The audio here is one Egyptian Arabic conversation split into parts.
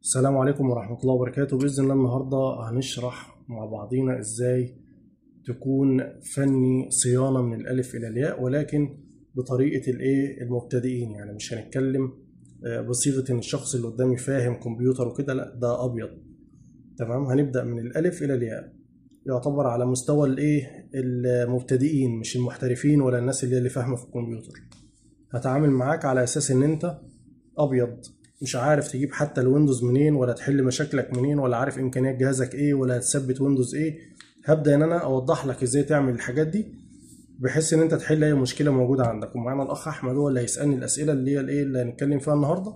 السلام عليكم ورحمة الله وبركاته. بإذن الله النهاردة هنشرح مع بعضينا إزاي تكون فني صيانة من الألف إلى الياء، ولكن بطريقة الإيه المبتدئين. يعني مش هنتكلم بصيغة إن الشخص اللي قدامي فاهم كمبيوتر وكده، لا ده أبيض. تمام، هنبدأ من الألف إلى الياء، يعتبر على مستوى الإيه المبتدئين، مش المحترفين ولا الناس اللي فاهمة في الكمبيوتر. هتعامل معاك على أساس إن أنت أبيض، مش عارف تجيب حتى ال Windows منين، ولا تحل مشاكلك منين، ولا عارف امكانيات جهازك ايه، ولا هتثبت Windows ايه. هبدا ان انا اوضح لك ازاي تعمل الحاجات دي بحيث ان انت تحل اي مشكلة موجودة عندك. ومعانا الاخ احمد هو اللي هيسالني الاسئلة اللي هي الايه اللي هنتكلم فيها النهارده،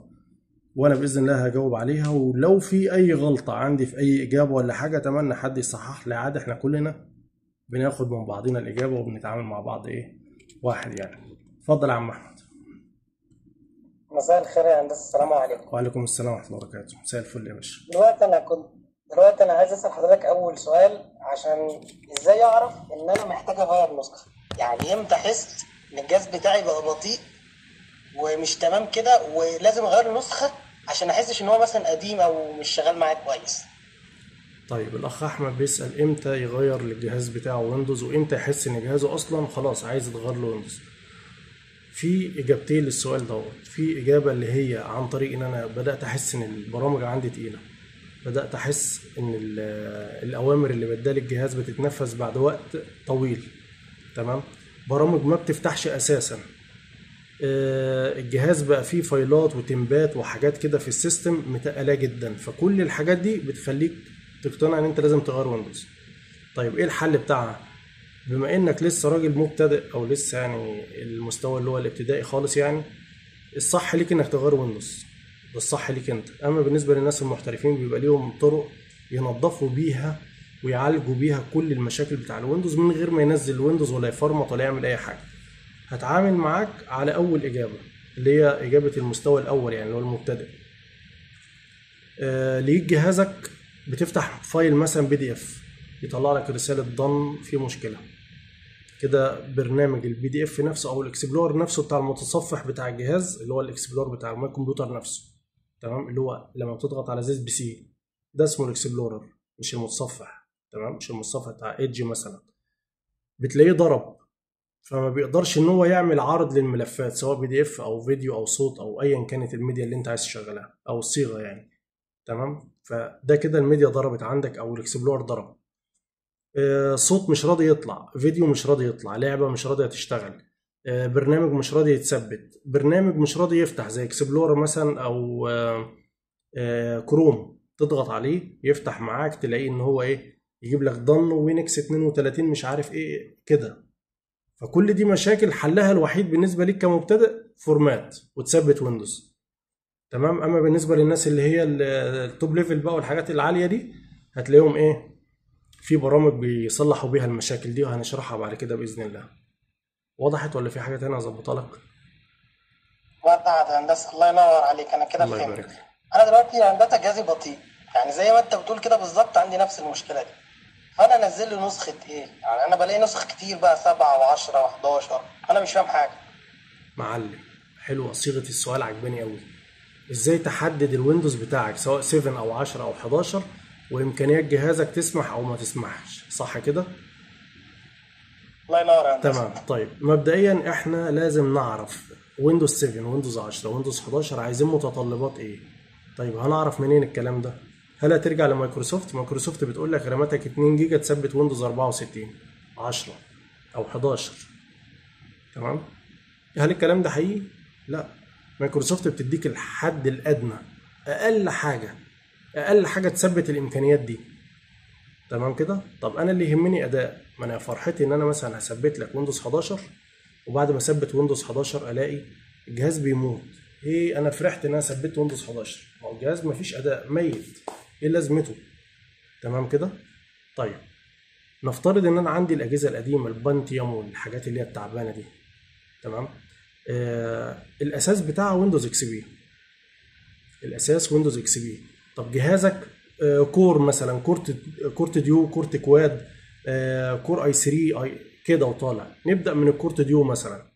وانا باذن الله هجاوب عليها. ولو في اي غلطه عندي في اي اجابه ولا حاجة، اتمنى حد يصحح لي. عادي، احنا كلنا بناخد من بعضنا الاجابة وبنتعامل مع بعض ايه واحد يعني. اتفضل يا عم احمد. مساء الخير يا هندسة، السلام عليكم. وعليكم السلام ورحمة الله وبركاته. مساء الفل يا باشا. دلوقتي انا عايز اسال حضرتك اول سؤال، عشان ازاي اعرف ان انا محتاج اغير نسخه؟ يعني امتى احس ان الجهاز بتاعي بقى بطيء ومش تمام كده ولازم اغير نسخه عشان احسش ان هو مثلا قديم او مش شغال معايا كويس؟ طيب الاخ احمد بيسال امتى يغير للجهاز بتاعه Windows، وامتى يحس ان جهازه اصلا خلاص عايز يتغير له Windows. في اجابتين للسؤال دوت. في اجابه اللي هي عن طريق ان انا بدات احس ان البرامج عندي تقيلة، بدات احس ان الاوامر اللي بدال الجهاز بتتنفذ بعد وقت طويل. تمام، برامج ما بتفتحش اساسا، الجهاز بقى فيه فايلات وتمبات وحاجات كده في ال system متقلاه جدا. فكل الحاجات دي بتخليك تقتنع ان انت لازم تغير Windows. طيب ايه الحل بتاعها؟ بما انك لسه راجل مبتدئ او لسه يعني المستوى اللي هو الابتدائي خالص، يعني الصح ليك انك تغير Windows، ده الصح ليك انت. اما بالنسبة للناس المحترفين بيبقى ليهم طرق ينظفوا بيها ويعالجوا بيها كل المشاكل بتاع ال Windows من غير ما ينزل Windows ولا يفرمط ولا يعمل اي حاجة. هتعامل معاك على اول اجابه اللي هي اجابه المستوى الاول، يعني اللي هو المبتدئ. لقيت جهازك بتفتح file مثلا PDF يطلع لك رسالة done في مشكلة كده، برنامج ال PDF نفسه او ال Explorer نفسه بتاع المتصفح بتاع الجهاز، اللي هو ال Explorer بتاع ال My Computer نفسه. تمام، اللي هو لما بتضغط على This PC ده اسمه ال Explorer مش المتصفح. تمام، مش المتصفح بتاع Edge مثلا، بتلاقيه ضرب، فما بيقدرش ان هو يعمل عرض للملفات سواء PDF او فيديو او صوت او ايا كانت الميديا اللي انت عايز تشغلها او الصيغة يعني. تمام، فده كده الميديا ضربت عندك او ال Explorer ضرب. صوت مش راضي يطلع، فيديو مش راضي يطلع، لعبة مش راضية تشتغل، برنامج مش راضي يتثبت، برنامج مش راضي يفتح زي Explorer مثلا او كروم، تضغط عليه يفتح معاك تلاقيه ان هو ايه يجيب لك done WinX 32 مش عارف ايه كده. فكل دي مشاكل حلها الوحيد بالنسبة ليك كمبتدئ format وتثبت Windows. تمام، اما بالنسبة للناس اللي هي ال top level بقى والحاجات العالية دي، هتلاقيهم ايه في برامج بيصلحوا بيها المشاكل دي، وهنشرحها بعد كده بإذن الله. وضحت ولا في حاجة تانية أظبطها لك؟ وضحت يا هندسة، الله ينور عليك، أنا كده الله فهمت. يبارك لك. أنا دلوقتي يا هندسة جهازي بطيء، يعني زي ما أنت بتقول كده بالظبط عندي نفس المشكلة دي. فأنا أنزل له نسخة إيه؟ يعني أنا بلاقي نسخ كتير بقى 7 و10 و11، أنا مش فاهم حاجة. معلم، حلوة صيغة السؤال، عجباني أوي. إزاي تحدد ال Windows بتاعك سواء 7 أو 10 أو 11 وامكانيات جهازك تسمح او ما تسمحش، صح كده؟ الله ينور يا هندسة. تمام. طيب مبدئيا احنا لازم نعرف Windows 7 Windows 10 Windows 11 عايزين متطلبات ايه. طيب هنعرف منين الكلام ده؟ هل هترجع ل Microsoft؟ Microsoft بتقول لك راماتك 2 جيجا تثبت Windows 64 10 او 11. تمام، هل الكلام ده حقيقي؟ لا، مايكروسوفت بتديك الحد الادنى، اقل حاجة، اقل حاجة تثبت الامكانيات دي. تمام كده. طب انا اللي يهمني اداء، ما انا فرحتي ان انا مثلا هثبت لك Windows 11، وبعد ما اثبت Windows 11 الاقي الجهاز بيموت. ايه، انا فرحت ان انا ثبت Windows 11، ما هو الجهاز مفيش اداء، ميت، ايه لازمته؟ تمام كده. طيب نفترض ان انا عندي الاجهزة القديمة ال Pentium والحاجات اللي هي التعبانة دي. تمام، الاساس بتاعها Windows XP، الاساس Windows XP. طب جهازك Core مثلا، Core Duo، Core Quad، Core i 3 i كده وطالع. نبدا من ال Core Duo مثلا.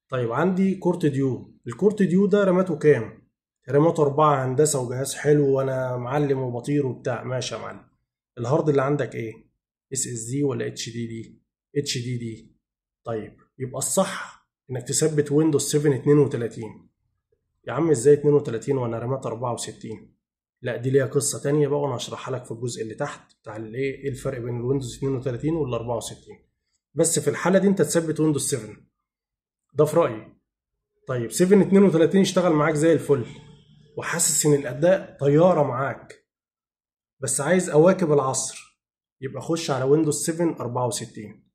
طيب عندي Core Duo، ال Core Duo ده راماته كام؟ راماته 4 هندسة وجهاز حلو وانا معلم وبطير وبتاع، ماشي يا معلم. ال hard اللي عندك ايه؟ اس اس دي ولا اتش دي دي؟ اتش دي دي. طيب يبقى الصح انك تثبت Windows 7 32. يا عم ازاي 32 وانا رامات 64؟ لا دي ليها قصة تانية بقى، وانا هشرحها لك في الجزء اللي تحت بتاع الايه، ايه الفرق بين ال Windows 32 وال 64. بس في الحالة دي انت تثبت Windows 7، ده في رايي. طيب 7 32 اشتغل معاك زي الفل وحاسس ان الاداء طيارة معاك، بس عايز اواكب العصر، يبقى خش على Windows 7 64.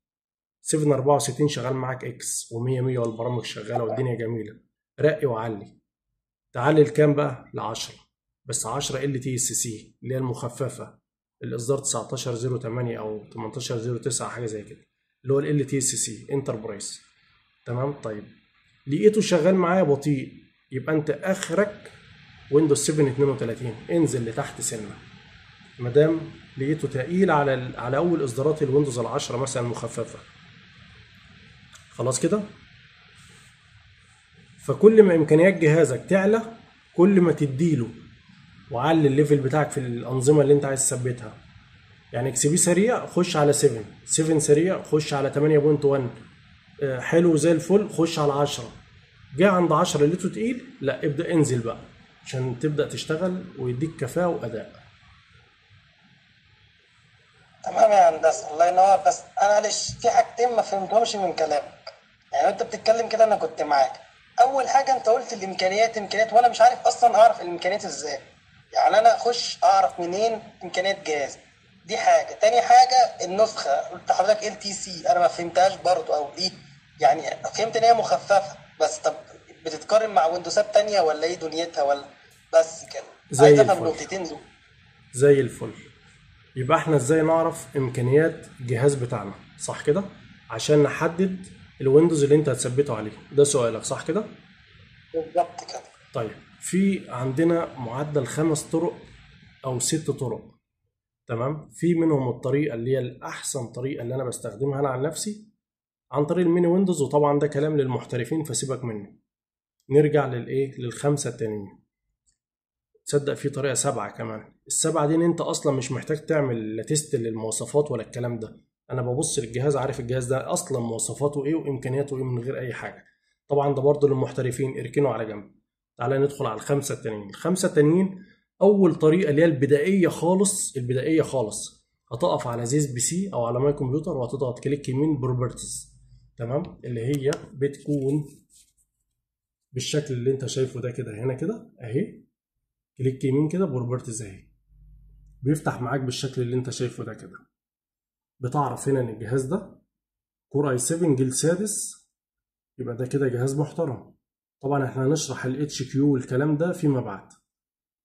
7 64 شغال معاك X و100 100 والبرامج شغالة والدنيا جميلة. رقي وعلي، تعلي لكام بقى؟ ل 10، بس 10 LTSC اللي هي المخففة، الاصدار 19.08 او 18.09 حاجة زي كده، اللي هو LTSC Enterprise. تمام. طيب لقيته شغال معايا بطيء، يبقى انت اخرك Windows 7 32، انزل لتحت سنة. مادام لقيته تقيل على اول اصدارات ال Windows 10 مثلا المخففة، خلاص كده. فكل ما امكانيات جهازك تعلى كل ما تديله وعلي ال level بتاعك في الانظمة اللي انت عايز تثبتها. يعني XP سريع خش على 7، 7 سريع خش على 8.1، حلو زي الفل خش على 10. جه عند 10 لقيته تقيل، لا ابدا انزل بقى عشان تبدا تشتغل ويديك كفاءة واداء. تمام يا هندسة، الله ينور. بس انا معلش في حاجتين ما فهمتهمش من كلامك، يعني انت بتتكلم كده انا كنت معاك. اول حاجة انت قلت الامكانيات امكانيات، وانا مش عارف اصلا اعرف الامكانيات ازاي، يعني انا اخش اعرف منين امكانيات جهاز؟ دي حاجة. تاني حاجة النسخة، قلت حضرتك LTC، انا ما فهمتهاش برضو، او دي يعني فهمت ان هي مخففة بس، طب بتتقارن مع ويندوزات تانية ولا ايه دنيتها ولا؟ بس كده زي عايز افهم الفل النقطتين دول. زي الفل. يبقى احنا ازاي نعرف امكانيات الجهاز بتاعنا، صح كده؟ عشان نحدد ال Windows اللي انت هتثبته عليه. ده سؤالك صح كده؟ بالظبط كده. طيب في عندنا معدل 5 طرق او 6 طرق، تمام؟ في منهم الطريقة اللي هي الاحسن طريقه اللي انا بستخدمها انا عن نفسي، عن طريق ال mini Windows، وطبعا ده كلام للمحترفين فسيبك منه. نرجع للايه، للخمسة التانيين. تصدق في طريقه 7 كمان. ال7 دي ان انت اصلا مش محتاج تعمل لا test للمواصفات ولا الكلام ده، انا ببص للجهاز عارف الجهاز ده اصلا مواصفاته ايه وامكانياته ايه من غير اي حاجة. طبعا ده برضه للمحترفين، اركنوا على جنب. تعالى ندخل على ال5 التانيين. ال5 التانيين اول طريقه اللي هي البدائية خالص، البدائية خالص، هتقف على This PC او على My Computer وهتضغط click يمين properties، تمام؟ اللي هي بتكون بالشكل اللي انت شايفه ده كده، هنا كده اهي، click يمين كده properties اهي، بيفتح معاك بالشكل اللي انت شايفه ده كده. بتعرف هنا ان الجهاز ده Core i7 جيل سادس، يبقى ده كده جهاز محترم. طبعا احنا هنشرح ال HQ والكلام ده فيما بعد،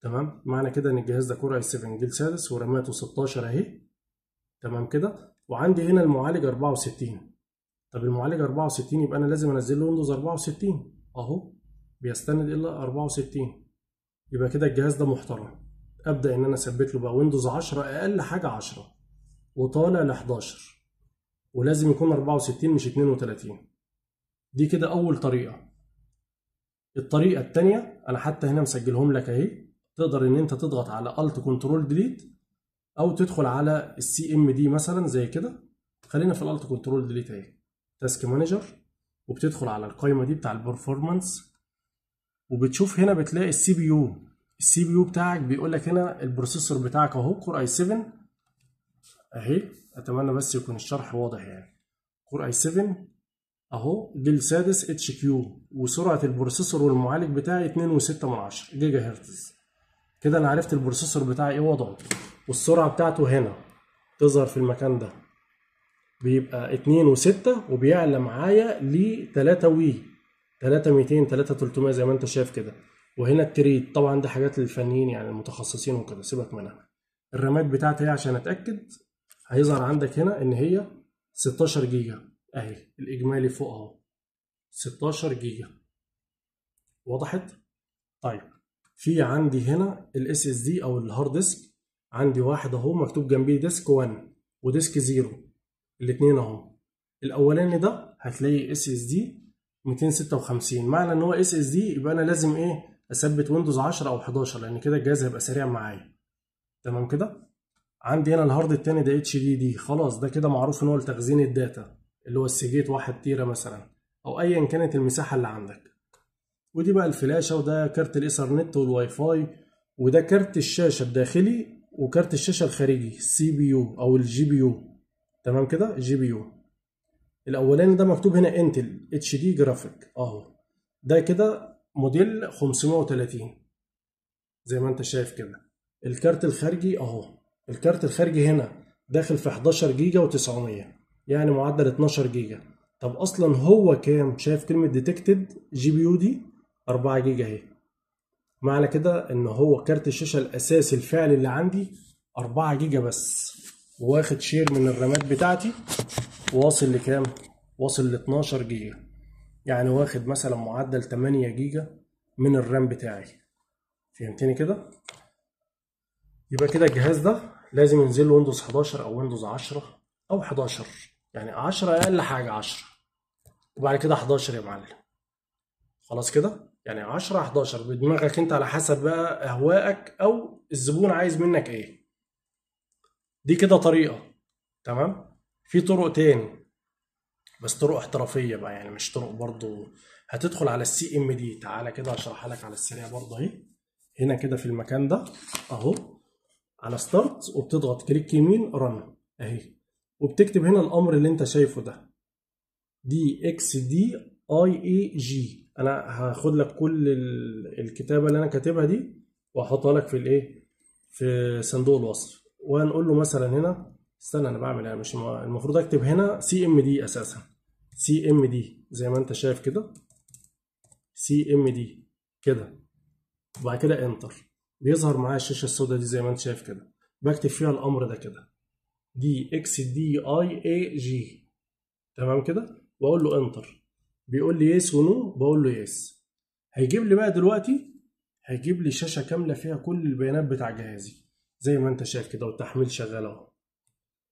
تمام؟ معنى كده ان الجهاز ده Core i7 جيل سادس وراماته 16 اهي، تمام كده. وعندي هنا المعالج 64. طب المعالج 64 يبقى انا لازم انزل له Windows 64 اهو، بيستند الى 64، يبقى كده الجهاز ده محترم. ابدا ان انا اثبت له بقى Windows 10، اقل حاجة 10 وطالع ل 11، ولازم يكون 64 مش 32. دي كده اول طريقه. الطريقة الثانية انا حتى هنا مسجلهم لك اهي، تقدر ان انت تضغط على Alt Control Delete او تدخل على ال CMD مثلا زي كده. خلينا في ال Alt Control Delete اهي، Task Manager، وبتدخل على القائمة دي بتاع ال performance، وبتشوف هنا بتلاقي ال CPU. ال CPU بتاعك بيقول لك هنا ال processor بتاعك اهو Core i7 اهي، اتمنى بس يكون الشرح واضح يعني. Core i7 اهو جيل سادس HQ، وسرعة ال processor والمعالج بتاعي 2.6 جيجا هرتز. كده انا عرفت ال processor بتاعي ايه وضعه، والسرعة بتاعته هنا تظهر في المكان ده، بيبقى 2.6 وبيعلى معايا ل 3 وي 3200 3300 زي ما انت شايف كده. وهنا ال thread، طبعا ده حاجات للفنيين يعني المتخصصين وكده، سيبك منها. الرامات بتاعتي ايه عشان اتاكد، هيظهر عندك هنا ان هي 16 جيجا اهي، الاجمالي فوق اهو 16 جيجا. وضحت؟ طيب في عندي هنا ال SSD او ال hard disk، عندي واحد اهو مكتوب جنبيه disk 1 و disk 0، الاثنين اهو. الاولاني ده هتلاقي SSD 256، معنى ان هو SSD يبقى انا لازم ايه، اثبت Windows 10 او 11، لان كده الجهاز هيبقى سريع معايا. تمام كده. عندي هنا ال hard التاني ده HDD، خلاص ده كده معروف ان هو لتخزين ال data اللي هو ال Seagate 1 تيرا مثلا او ايا كانت المساحة اللي عندك. ودي بقى الفلاشه، وده كارت الايثرنت والواي فاي، وده كارت الشاشة الداخلي وكارت الشاشة الخارجي ال CPU او ال GPU. تمام كده، GPU. الاولاني ده مكتوب هنا Intel HD graphic اهو، ده كده موديل 530 زي ما انت شايف كده. الكارت الخارجي اهو، الكارت الخارجي هنا داخل في 11 جيجا و900، يعني معدل 12 جيجا. طب اصلا هو كام؟ شايف كلمة dedicated GPU دي 4 جيجا اهي، معنى كده ان هو كارت الشاشة الاساسي الفعلي اللي عندي 4 جيجا بس، واخد share من الرامات بتاعتي واصل لكام؟ واصل ل 12 جيجا، يعني واخد مثلا معدل 8 جيجا من ال RAM بتاعي. فهمتني كده؟ يبقى كده الجهاز ده لازم ينزل له Windows 11 او Windows 10 او 11، يعني 10 اقل حاجة 10، وبعد كده 11 يا معلم. خلاص كده، يعني 10 11 بدماغك انت على حسب بقى اهوائك او الزبون عايز منك ايه. دي كده طريقه. تمام. في طرق تاني بس طرق احترافية بقى، يعني مش طرق برضو. هتدخل على ال CMD، تعالى كده اشرحها لك على السريع برضو اهي. هنا كده في المكان ده اهو، على start، وبتضغط click يمين run اهي، وبتكتب هنا الامر اللي انت شايفه ده دي اكس دي اي اي جي. انا هاخد لك كل الكتابة اللي انا كاتبها دي واحطها لك في الايه، في صندوق الوصف. وهنقول له مثلا هنا، استنى انا بعمل انا مش المفروض اكتب هنا CMD اساسا، CMD زي ما انت شايف كده، CMD كده، وبعد كده enter. بيظهر معايا الشاشة السوداء دي زي ما انت شايف كده، بكتب فيها الامر ده كده دي اكس دي اي اي جي. تمام كده، واقول له enter. بيقول لي yes و no، بقول له yes. هيجيب لي بقى دلوقتي، هيجيب لي شاشة كاملة فيها كل البيانات بتاع جهازي زي ما انت شايف كده، والتحميل شغال اهو.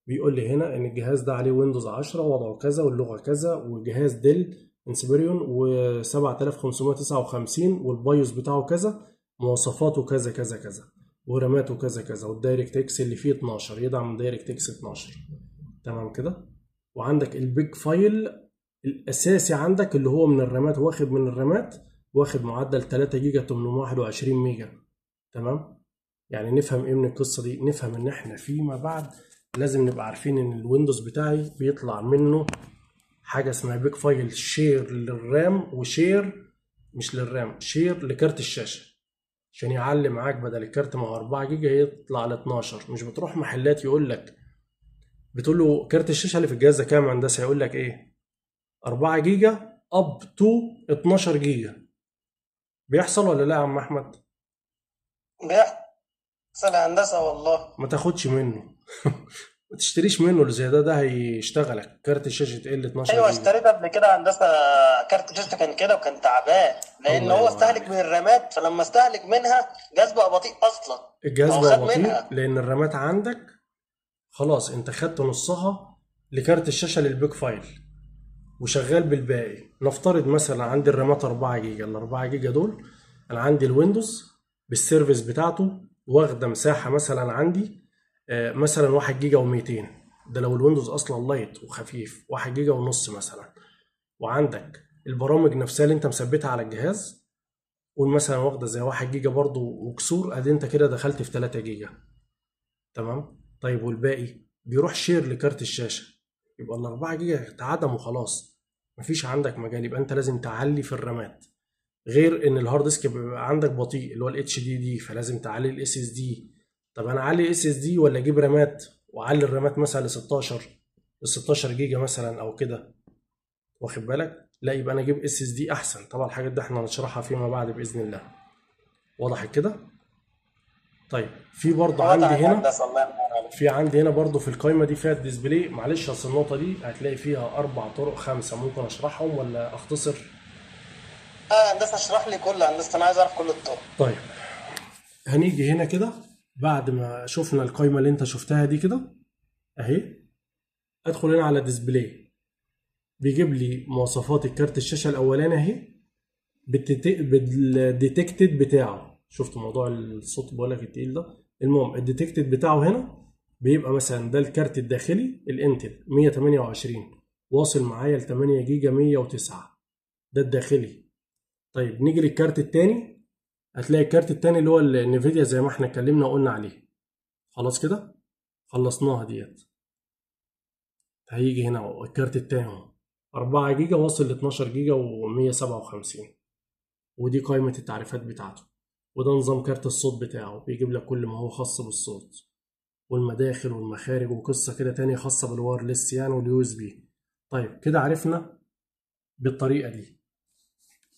بيقول لي هنا ان الجهاز ده عليه Windows 10 وضعه كذا واللغة كذا، وجهاز Dell Inspiron و7559، وال BIOS بتاعه كذا، مواصفاته كذا كذا كذا، وراماته كذا كذا، وال DirectX اللي فيه 12، يدعم DirectX 12. تمام كده. وعندك ال big file الاساسي عندك اللي هو من الرامات، واخد من الرامات واخد معدل 3 جيجا 821 ميجا. تمام. يعني نفهم ايه من القصة دي؟ نفهم ان احنا فيما بعد لازم نبقى عارفين ان ال Windows بتاعي بيطلع منه حاجة اسمها big file share لل RAM، و share مش لل RAM، share لكارت الشاشة، عشان يعلي معاك بدل الكارت ما هو 4 جيجا يطلع ل 12. مش بتروح محلات يقول لك، بتقول له كارت الشاشة اللي في الجهاز ده كام هندسة، يقول لك ايه 4 جيجا up to 12 جيجا. بيحصل ولا لا يا عم احمد؟ بيحصل يا هندسة والله. ما تاخدش منه ما تشتريش منه اللي زي ده، ده هيشتغلك كارت الشاشة تقل 12 ايوه جيجا. اشتريت قبل كده هندسة كارت شاشته كان كده وكان تعبان، لان الله هو ينور استهلك عليك. من الرامات، فلما استهلك منها الجهاز بقى بطيء اصلا. الجهاز فهو بقى خد بطيء منها. لان الرامات عندك خلاص انت خدت نصها لكارت الشاشة لل big file وشغال بالباقي. نفترض مثلا عندي الرامات 4 جيجا، ال 4 جيجا دول انا عندي ال Windows بال service بتاعته واخده مساحة مثلا عندي مثلا 1 جيجا و200، ده لو ال Windows اصلا light وخفيف 1 جيجا ونص مثلا. وعندك البرامج نفسها اللي انت مثبتها على الجهاز قول مثلا واخده زي 1 جيجا برضو وكسور، ادي انت كده دخلت في 3 جيجا. تمام. طيب والباقي بيروح share لكارت الشاشة، يبقى ال 4 جيجا اتعدم وخلاص، مفيش عندك مجال. يبقى انت لازم تعلي في الرامات، غير ان ال hard disk بيبقى عندك بطيء اللي هو ال HDD، فلازم تعلي ال SSD. طب انا اعلي SSD ولا اجيب رامات واعلي الرامات مثلا ل 16 جيجا مثلا او كده، واخد بالك؟ لا، يبقى انا اجيب SSD احسن. طبعا الحاجات دي احنا هنشرحها فيما بعد باذن الله. وضحت كده؟ طيب في برضه عندي وضحت هنا، هندسة، الله ينور عليك. في عندي هنا برضه في القايمة دي فيها ال display. معلش اصل النقطة دي هتلاقي فيها 4 طرق 5، ممكن اشرحهم ولا اختصر؟ هندسة اشرح لي كل هندسة، انا عايز اعرف كل الطرق. طيب هنيجي هنا كده بعد ما شفنا القايمة اللي انت شفتها دي كده اهي، ادخل هنا على display، بيجيب لي مواصفات الكارت الشاشة الاولاني اهي، بال detected بتاعه. شفت موضوع الصوت بقول لك التقيل ده؟ المهم ال detected بتاعه هنا بيبقى مثلا ده الكارت الداخلي ال Intel 128 واصل معايا ل 8 جيجا 109، ده الداخلي. طيب نيجي للكارت التاني، هتلاقي الكارت التاني اللي هو ال Nvidia زي ما احنا اتكلمنا وقلنا عليه. خلاص كده خلصناها ديت. هيجي هنا اهو الكارت التاني اهو 4 جيجا واصل ل 12 جيجا و157، ودي قائمة التعريفات بتاعته. وده نظام كارت الصوت بتاعه، بيجيب لك كل ما هو خاص بالصوت والمداخل والمخارج وقصة كده تانية خاصة بال wireless يعني وال USB. طيب كده عرفنا بالطريقة دي.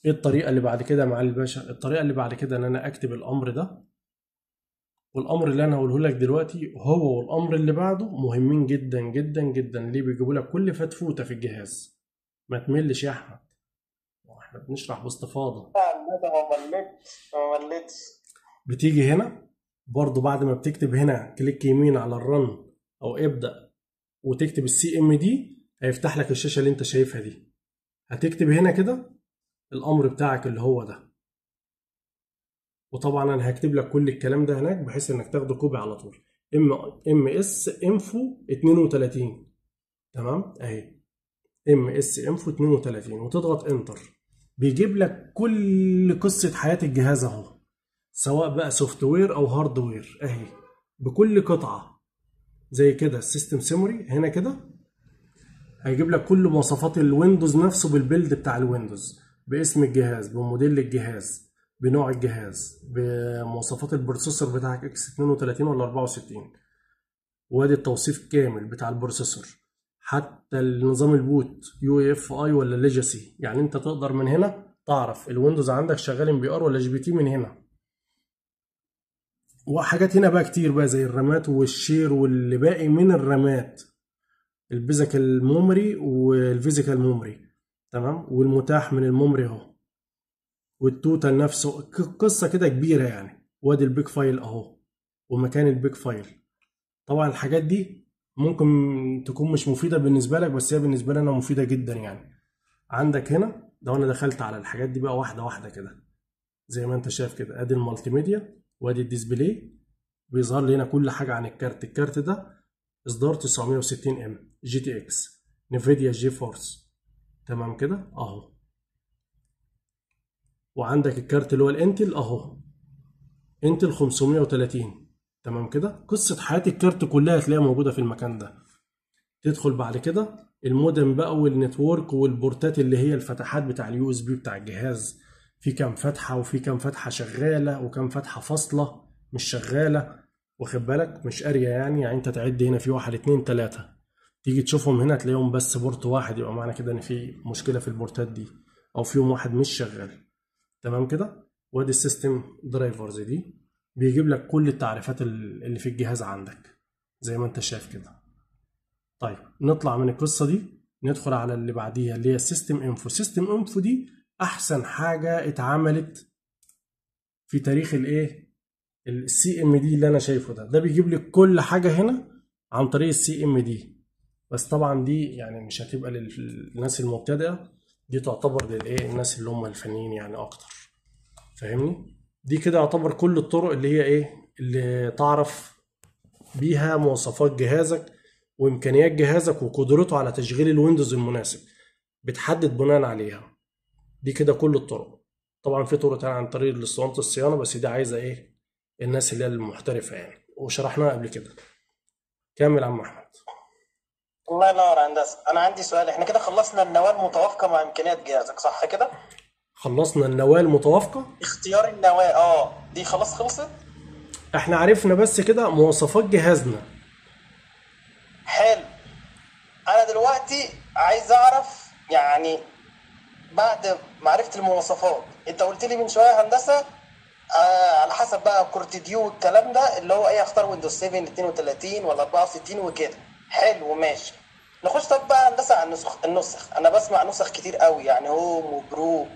ايه الطريقة اللي بعد كده يا معالي الباشا؟ الطريقة اللي بعد كده ان انا اكتب الامر ده، والامر اللي انا هقوله لك دلوقتي هو والامر اللي بعده مهمين جدا جدا جدا. ليه؟ بيجيبوا لك كل فتفوتة في الجهاز. ما تملش يا احمد، احنا بنشرح باستفاضة. ما ملتش. بتيجي هنا برضو بعد ما بتكتب هنا click يمين على ال run او ابدأ وتكتب ال CMD، هيفتح لك الشاشة اللي انت شايفها دي. هتكتب هنا كده الامر بتاعك اللي هو ده، وطبعا انا هكتب لك كل الكلام ده هناك بحيث انك تاخده copy على طول. MS info 32، تمام اهي MS info 32، وتضغط enter. بيجيب لك كل قصة حياة الجهاز اهو، سواء بقى software او hardware اهي بكل قطعة زي كده. ال system summary هنا كده هيجيب لك كل مواصفات ال Windows نفسه بال build بتاع ال Windows، باسم الجهاز، بموديل الجهاز، بنوع الجهاز، بمواصفات ال processor بتاعك X 32 ولا 64، وادي التوصيف كامل بتاع ال processor، حتى النظام ال boot UEFI ولا legacy. يعني انت تقدر من هنا تعرف ال Windows عندك شغال MBR ولا GPT من هنا. وحاجات هنا بقى كتير بقى زي الرامات وال share واللي باقي من الرامات، ال physical memory وال physical memory، تمام، والمتاح من ال memory اهو، وال total نفسه، قصة كده كبيرة يعني. وادي ال big file اهو ومكان ال big file. طبعا الحاجات دي ممكن تكون مش مفيدة بالنسبة لك، بس هي بالنسبة لي انا مفيدة جدا يعني. عندك هنا لو انا دخلت على الحاجات دي بقى واحدة واحدة كده زي ما انت شايف كده، ادي ال multimedia وادي ال display، بيظهر لي هنا كل حاجة عن الكارت. الكارت ده اصدار 960 M GTX Nvidia GeForce، تمام كده اهو. وعندك الكارت اللي هو ال Intel اهو، Intel 530، تمام كده. قصة حياة الكارت كلها هتلاقيها موجودة في المكان ده. تدخل بعد كده المودم بقى وال network والبورتات اللي هي الفتحات بتاع ال USB بتاع الجهاز، في كام فتحة وفي كام فتحة شغالة وكام فتحة فاصلة مش شغالة، واخد بالك، مش قارية يعني. يعني انت تعد هنا في 1 2 3، تيجي تشوفهم هنا تلاقيهم بس port واحد، يبقى معنى كده ان في مشكلة في البورتات دي او فيهم واحد مش شغال، تمام كده. وادي ال system drivers دي بيجيب لك كل التعريفات اللي في الجهاز عندك زي ما انت شايف كده. طيب نطلع من القصة دي ندخل على اللي بعديها اللي هي system info. system info دي احسن حاجة اتعملت في تاريخ الايه ال CMD اللي انا شايفه ده. ده بيجيب لك كل حاجة هنا عن طريق ال CMD، بس طبعا دي يعني مش هتبقى للناس المبتدئه، دي تعتبر للايه الناس اللي هم الفنيين يعني اكتر، فاهمني؟ دي كده يعتبر كل الطرق اللي هي ايه اللي تعرف بيها مواصفات جهازك وامكانيات جهازك وقدرته على تشغيل ال Windows المناسب، بتحدد بناء عليها. دي كده كل الطرق. طبعا في طرق تانية عن طريق الاسطوانة الصيانة، بس دي عايزة ايه الناس اللي هي المحترفة يعني، وشرحناها قبل كده. كمل عم احمد. الله ينور يا هندسة. انا عندي سؤال، احنا كده خلصنا النواة المتوافقة مع امكانيات جهازك صح كده؟ خلصنا النواة المتوافقة، اختيار النواة دي خلاص خلصت؟ احنا عرفنا بس كده مواصفات جهازنا. حلو. انا دلوقتي عايز اعرف يعني بعد ما عرفت المواصفات، انت قلت لي من شوية هندسة على حسب بقى Core 2 Duo والكلام ده اللي هو ايه، اختار Windows 7 32 ولا 64 وكده. حلو ماشي. نخش طب بقى هندسة على النسخ. انا بسمع نسخ كتير قوي يعني، Home و Pro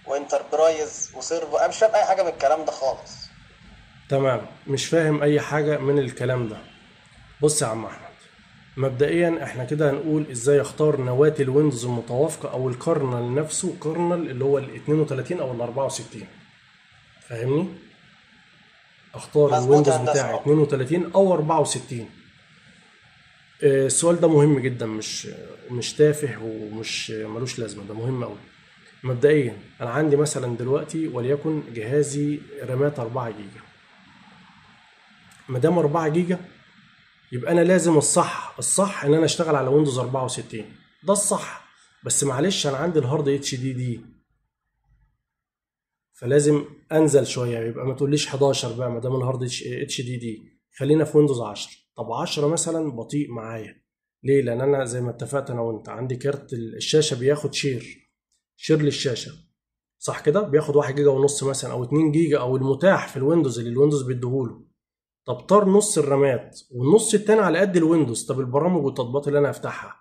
و Enterprise و Server، انا مش فاهم اي حاجة من الكلام ده خالص. تمام، مش فاهم اي حاجة من الكلام ده. بص يا عم احمد، مبدئيا احنا كده هنقول ازاي اختار نواة ال Windows المتوافقة او ال kernel نفسه، kernel اللي هو ال 32 او ال 64، فاهمني؟ اختار مظبوط ال Windows يا هندسة. بتاعي 32 او 64. السؤال ده مهم جدا، مش تافه ومش ملوش لازمه، ده مهم قوي. مبدئيا انا عندي مثلا دلوقتي وليكن جهازي رامات 4 جيجا، ما دام 4 جيجا يبقى انا لازم الصح ان انا اشتغل على Windows 64، ده الصح. بس معلش انا عندي ال hard HDD، فلازم انزل شوية، يبقى ما تقوليش 11 بقى ما دام ال hard HDD، خلينا في Windows 10. طب 10 مثلا بطيء معايا ليه؟ لان انا زي ما اتفقت انا وانت عندي كارت الشاشة بياخد share للشاشه، صح كده؟ بياخد 1 جيجا ونص مثلا او 2 جيجا او المتاح في ال Windows اللي ال Windows بيديهوله. طب طار نص الرامات والنص التاني على قد ال Windows، طب البرامج والتطبيقات اللي انا هفتحها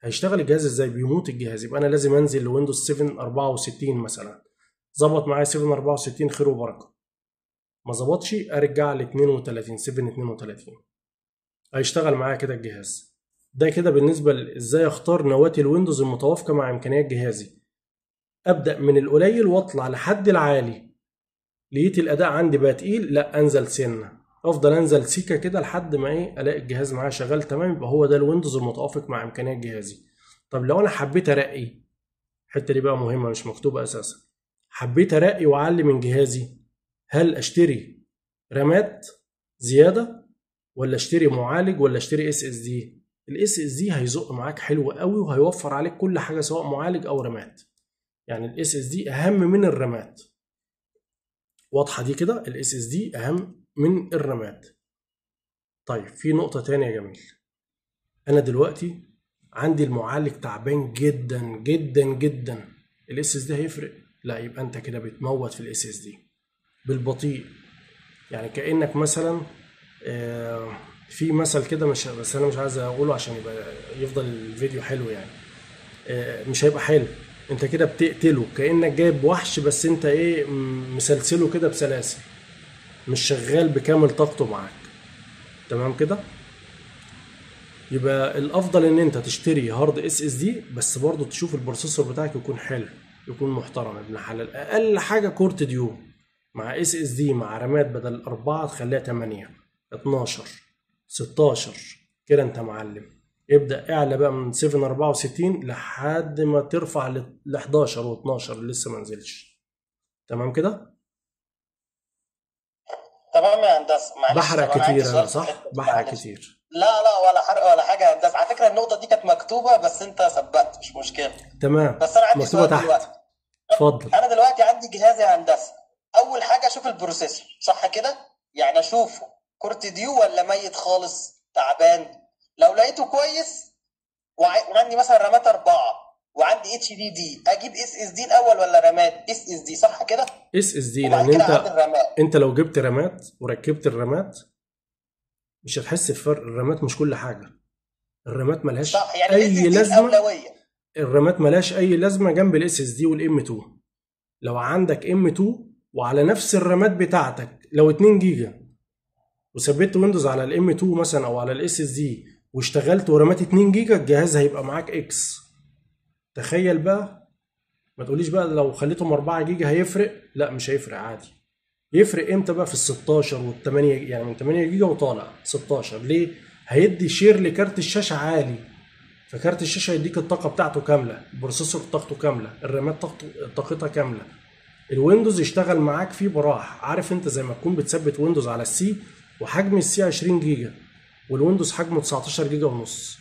هيشتغل الجهاز ازاي؟ بيموت الجهاز. يبقى انا لازم انزل ل Windows 7 64 مثلا. ظبط معايا 7 64 خير وبركة، ما ظبطش ارجع ل 32، 7 32 هيشتغل معايا كده الجهاز. ده كده بالنسبة ازاي اختار نواه ال Windows المتوافقه مع امكانيات جهازي. ابدا من القليل واطلع لحد العالي. لقيت الاداء عندي بقى تقيل، لا انزل سنة، افضل انزل سيكه كده لحد ما ايه الاقي الجهاز معايا شغال تمام، يبقى هو ده ال Windows المتوافق مع امكانيات جهازي. طب لو انا حبيت ارقي، الحتة دي بقى مهمة مش مكتوبة اساسا، حبيت ارقي واعلي من جهازي، هل اشتري رامات زيادة ولا اشتري معالج ولا اشتري SSD؟ ال SSD هيزق معاك حلو قوي وهيوفر عليك كل حاجة سواء معالج او رامات. يعني ال SSD اهم من الرامات، واضحة دي كده؟ ال SSD اهم من الرامات. طيب في نقطة تانية يا جميل، انا دلوقتي عندي المعالج تعبان جدا جدا جدا، ال SSD هيفرق؟ لا، يبقى انت كده بتموت في ال SSD بالبطيء. يعني كانك مثلا في مثل كده، مش بس انا مش عايز اقوله عشان يبقى يفضل الفيديو حلو يعني، مش هيبقى حلو. انت كده بتقتله، كانك جايب وحش بس انت ايه مسلسله كده بسلاسل، مش شغال بكامل طاقته معاك، تمام كده؟ يبقى الافضل ان انت تشتري hard SSD، بس برضو تشوف ال processor بتاعك يكون حلو، يكون محترم ابن حلال. اقل حاجة Core 2 Duo مع SSD مع رامات، بدل 4 تخليها 8 12 16 كده انت معلم. ابدأ اعلى بقى من 7 64 لحد ما ترفع ل 11 و12 اللي لسه ما نزلش، تمام كده؟ تمام يا هندسة. معلش بحرق طب انا عندي كتير انا سؤال في صح؟ الحتة دي، بحرق معلش. كتير. لا لا، ولا حرق ولا حاجة يا هندسة. على فكرة النقطة دي كانت مكتوبة بس انت سبقت، مش مشكلة. تمام، بس انا عندي مكتوبة سؤال تحت، دلوقتي. اتفضل. انا دلوقتي عندي جهاز يا هندسة، اول حاجة اشوف ال processor، صح كده؟ يعني اشوفه Core 2 Duo ولا ميت خالص تعبان. لو لقيته كويس وعندي مثلا رامات 4 وعندي HDD، اجيب SSD الاول ولا رامات؟ SSD، صح كده؟ SSD، وبعد لان كده انت اعدل رامات. انت لو جبت رامات وركبت الرامات مش هتحس بفرق. الرامات مش كل حاجة، الرامات ملهاش صح، يعني ال S اي SD لازمه، الاولوية. الرامات ملهاش اي لازمه جنب ال SSD وال M 2. لو عندك M 2 وعلى نفس الرامات بتاعتك لو 2 جيجا وثبت Windows على ال M 2 مثلا او على ال SSD واشتغلت ورامات 2 جيجا، الجهاز هيبقى معاك X. تخيل بقى، ما تقوليش بقى لو خليتهم 4 جيجا هيفرق، لا مش هيفرق عادي. يفرق امتى بقى؟ في ال 16 وال 8، يعني من 8 جيجا وطالع 16. ليه؟ هيدي share لكارت الشاشة عالي، فكارت الشاشة هيديك الطاقة بتاعته كاملة، ال processor طاقته كاملة، الرامات طاقتها كاملة، ال Windows يشتغل معاك فيه براح. عارف انت زي ما تكون بتثبت Windows على ال C وحجم ال C 20 جيجا وال Windows حجمه 19 جيجا ونص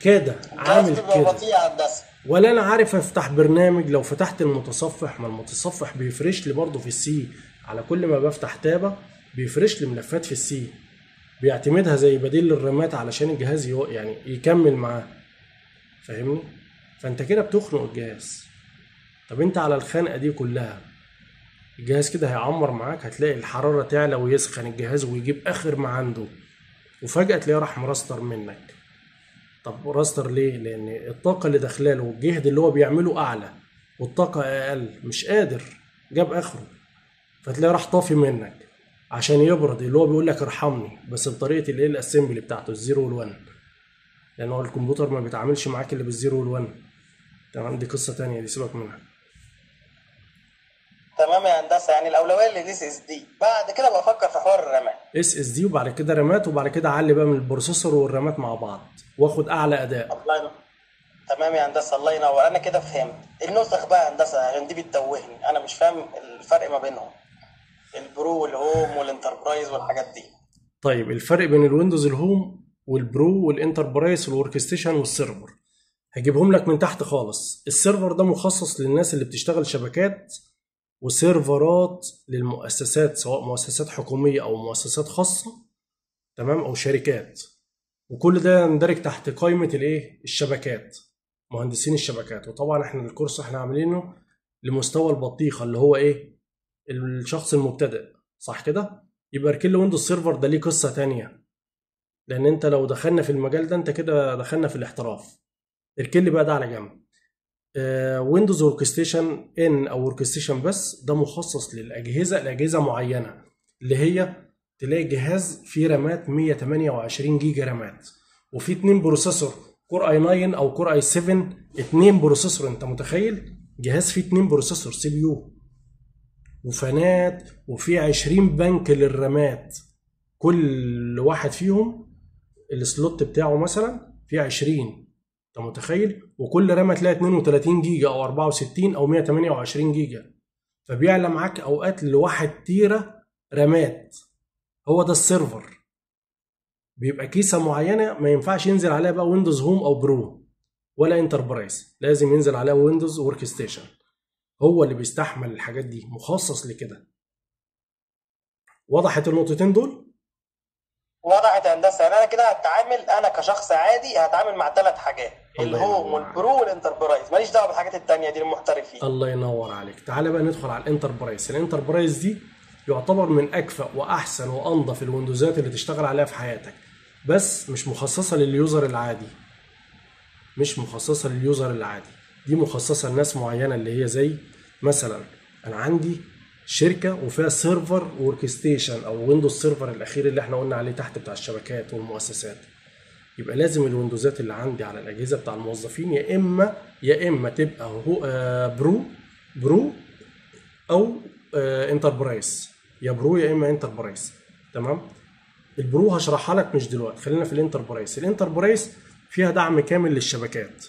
كده، الجهاز عامل بيبقى كده. بطيء يا هندسة. ولا انا عارف افتح برنامج. لو فتحت المتصفح، ما المتصفح بيفرش لي برضه في ال C، على كل ما بفتح تابة بيفرش لي ملفات في ال C، بيعتمدها زي بديل للرامات علشان الجهاز يعني يكمل معاه، فاهمني؟ فانت كده بتخنق الجهاز. طب انت على الخنقه دي كلها الجهاز كده هيعمر معاك، هتلاقي الحرارة تعلى ويسخن الجهاز ويجيب اخر ما عنده، وفجاة تلاقيه راح مرستر منك. طب راستر ليه؟ لان الطاقة اللي داخلاله والجهد اللي هو بيعمله اعلى والطاقة اقل، مش قادر، جاب اخره، فتلاقيه راح طافي منك. عشان يبرد، اللي هو بيقول لك ارحمني، بس بطريقة الايه ال assembly بتاعته ال zero وال one، لان هو الكمبيوتر ما بيتعاملش معاك الا بال zero وال one. تمام، دي قصة تانية دي سيبك منها. تمام يا هندسه، يعني الاولوية لل SSD، بعد كده بفكر في حوار الرامات. SSD وبعد كده رامات، وبعد كده اعلي بقى من ال processor والرامات مع بعض واخد اعلى اداء. الله ينور. تمام يا هندسه، الله ينور. انا كده فهمت النسخ بقى يا هندسه، عشان دي بتتوهني، انا مش فاهم الفرق ما بينهم، ال Pro وال Home وال Enterprise والحاجات دي. طيب الفرق بين الويندوز الهوم والبرو والانتربرايز والورك ستيشن والسيرفر هجيبهم لك من تحت خالص. ال server ده مخصص للناس اللي بتشتغل شبكات وسيرفرات للمؤسسات، سواء مؤسسات حكومية أو مؤسسات خاصة، تمام، أو شركات، وكل ده يندرج تحت قائمة الإيه؟ الشبكات، مهندسين الشبكات. وطبعا احنا الكورس احنا عاملينه لمستوى البطيخة اللي هو إيه؟ الشخص المبتدئ، صح كده؟ يبقى اركن Windows Server ده ليه قصة تانية، لأن أنت لو دخلنا في المجال ده أنت كده دخلنا في الاحتراف. اركن بقى ده على جنب. Windows Workstation ان او Workstation بس، ده مخصص للاجهزة، لاجهزة معينة، اللي هي تلاقي جهاز فيه رامات 128 جيجا رامات، وفيه 2 processor Core i9 او Core i7، 2 processor. انت متخيل جهاز فيه 2 processor CPU وفانات، وفيه 20 بنك للرامات، كل واحد فيهم ال slot بتاعه مثلا فيه 20، انت متخيل؟ وكل رامة تلاقي 32 جيجا او 64 او 128 جيجا، فبيعلى معاك اوقات لواحد تيرة رامات. هو ده ال server، بيبقى كيسة معينة ما ينفعش ينزل عليها بقى Windows Home او Pro ولا Enterprise، لازم ينزل عليها Windows Workstation، هو اللي بيستحمل الحاجات دي، مخصص لكده. وضحت النقطتين دول؟ وضحت يا هندسه. يعني انا كده هتعامل، انا كشخص عادي هتعامل مع 3 حاجات، الله ال Home ينور وال Pro عليك. وال Enterprise، ماليش دعوه بالحاجات التانية دي للمحترفين. الله ينور عليك. تعالى بقى ندخل على ال Enterprise. ال Enterprise دي يعتبر من اكفأ واحسن وانظف الويندوزات اللي تشتغل عليها في حياتك، بس مش مخصصة لل user العادي، مش مخصصة لل user العادي، دي مخصصة لناس معينة، اللي هي زي مثلا انا عندي شركة وفيها server workstation او Windows Server الاخير اللي احنا قلنا عليه تحت بتاع الشبكات والمؤسسات، يبقى لازم الويندوزات اللي عندي على الاجهزة بتاع الموظفين يا اما تبقى هو Pro او Enterprise، يا Pro يا اما Enterprise. تمام، ال Pro هشرحها لك مش دلوقتي، خلينا في ال Enterprise. ال Enterprise فيها دعم كامل للشبكات